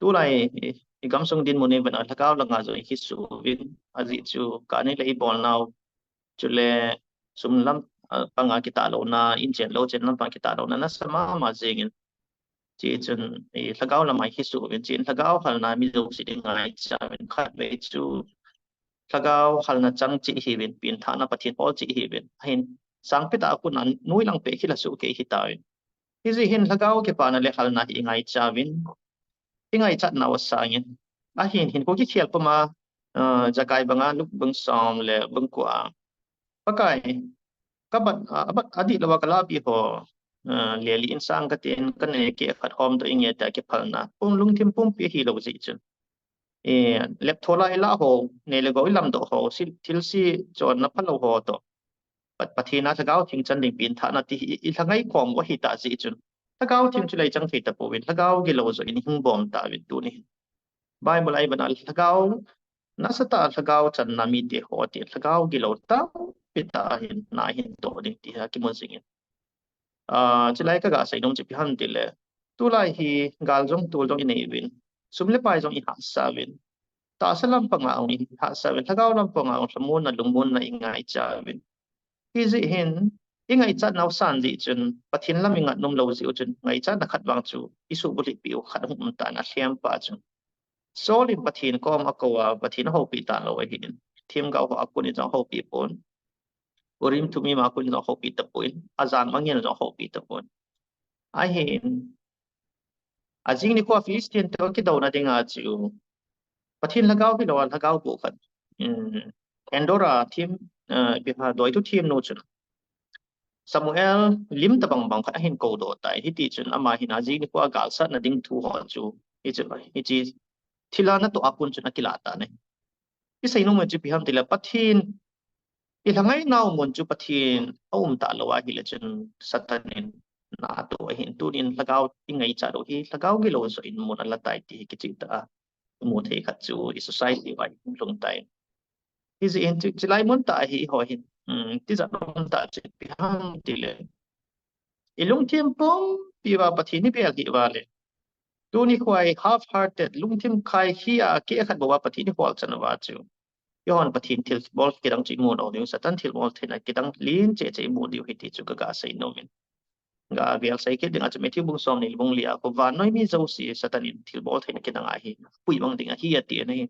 Tulai i, i gamsung dinmun i vena lhagao langa jong i kisuh uvin, ajeh chu kani le i bolnau, chule sum lam, ah, panga kitah louna, inchen louchen lam panga kitah louna nasa mama jingin. Chuchun i lhagao lama i kisuh uvin, chuin lhagao halna mi jouse ding ngaicha uvin, khatvei chu lhagao halna chang cheh ihiuvin, pengthahna Pathen hol cheh ihiuvin, ahin sangpi tah a kona nuilang peh khel a sohkei hitauvin. Hijeh hin lhagao kipana le halna hi i ngaicha uvin, i ngaichat nau asangin. Ahin hinkho kikhel puma, ah, Jakai banga Luke bung som le bung ko a, Pakai, kabat, ah, abat adihlou a kalapi ho, ah, leli insang katin, kanei keh khat homdoh inge tia kiphalna pum lungthim pumpi ahilou jeh chun, eh, lepthola ilah ho, nei le gou ilamdoh ho, si, thilse chonna phalou ho toh, Pat-, Pathen a lhagao theng chan ding pengthahna ti hi i, i lhangai khom u ahitah jeh chun, lhagao theng chu lei chang thei tapouvin, lhagao gilou joh in i hingbom tauvin tuni hin. Bible a i vena lhagao, nasatah a lhagao channa mite ho ti lhagao gilou tampi tah ahin, na ahin toh ding ti hi akimu jingin. Ah, chulai kaga seinom chu ipi ham tile, tulai hi gal jong tol jong i nei uvin, sum le pai jong i hahsa uvin, tahsa lam panga jong i hahsa uvin, lhagao lam panga jong lhamonna, lungmonna i ngaicha uvin. Hijeh hin, i ngaichat nau asan jeh chun, Pathen lam i ngat nomlou jeh u chun, ngaichatna khat vang chu i suhbulhit peh u khat hung um tan, alhem pa chu. Saul in Pathen kom akou a, Pathen ahoupi talou ahin, themgao ho a kon in jong ahoupi pon, Urim Thummim a kon in jong ahoupi tapon, ajan mangin jong ahoupi tapon. Ahin, ajing nikho a Philistine te kidouna dinga chu, Pathen lhagao hilou a lhagao boh khat, um, Endor a them, uh, ipi ham, doithu themnu chun Samuel lim tobang bang khat ahin koudoh tai. Hitichun ama hin ajing nikho a galsatna ding thu ho chu, hichu, hiche thilha natoh a kon chun akilah tan ahi. I seinom u chu ipi ham tile, Pathen i lhangai nau mun chu Pathen aum talou ahile chun Satan in natoh ahin, tunin lhagao i ngaichat u hi lhagao gilou joh in mun ala tai ti hi kichehtah a imu thei khat chu i society uva i hung lhung tai. Hijeh hin chu, chulai mun tah a hi eiho hin, um, tijat mun tah chu ipi ham tile, i lungthim pumpi uva Pathen i bel hih uva le, tuni khoa i half hearted, lungthim khai hih a keh khat bou a Pathen i holchan uva chu, eihon Pathen thilbol kidang chu imu lou diu, Satan thilbol theina kidang len cheh cheh imu diu ahi ti chu kaga seinom in. Ga vel sei kit dinga chu Matthew bung somni le bung li a kon, vannoi mi jouse Satan in thilbol theina kidang a hi puimang ding ahi ati ahi.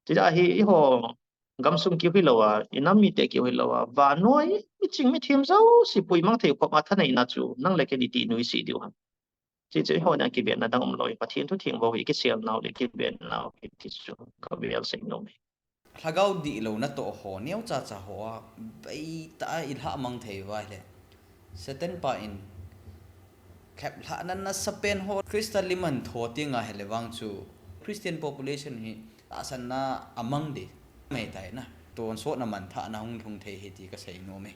Chuti a hi eiho gamsung keu hilou a, i nam mite keu hilou a, vannoi miching mithem jouse puimang thei khop a thaneina chu nang le kei i ti nuisat diu ham. Chuche chu eihon a kivetna dang umlou, Pathen thu theng bou hi kisel nau le kivet nau hi ti chu ka vel seinom e. Lhagao dihlou natoh ho, neocha cha ho a, beitah a i lhahmang thei uva ahile, Satan pa in kheplhahna nasapen ho, Christa lim ahin tho tenga hile vang chu, Christian population hi tahsanna amang ding mai tai na, tonsotna manthahna hung lhung thei ahi ti ka seinom e.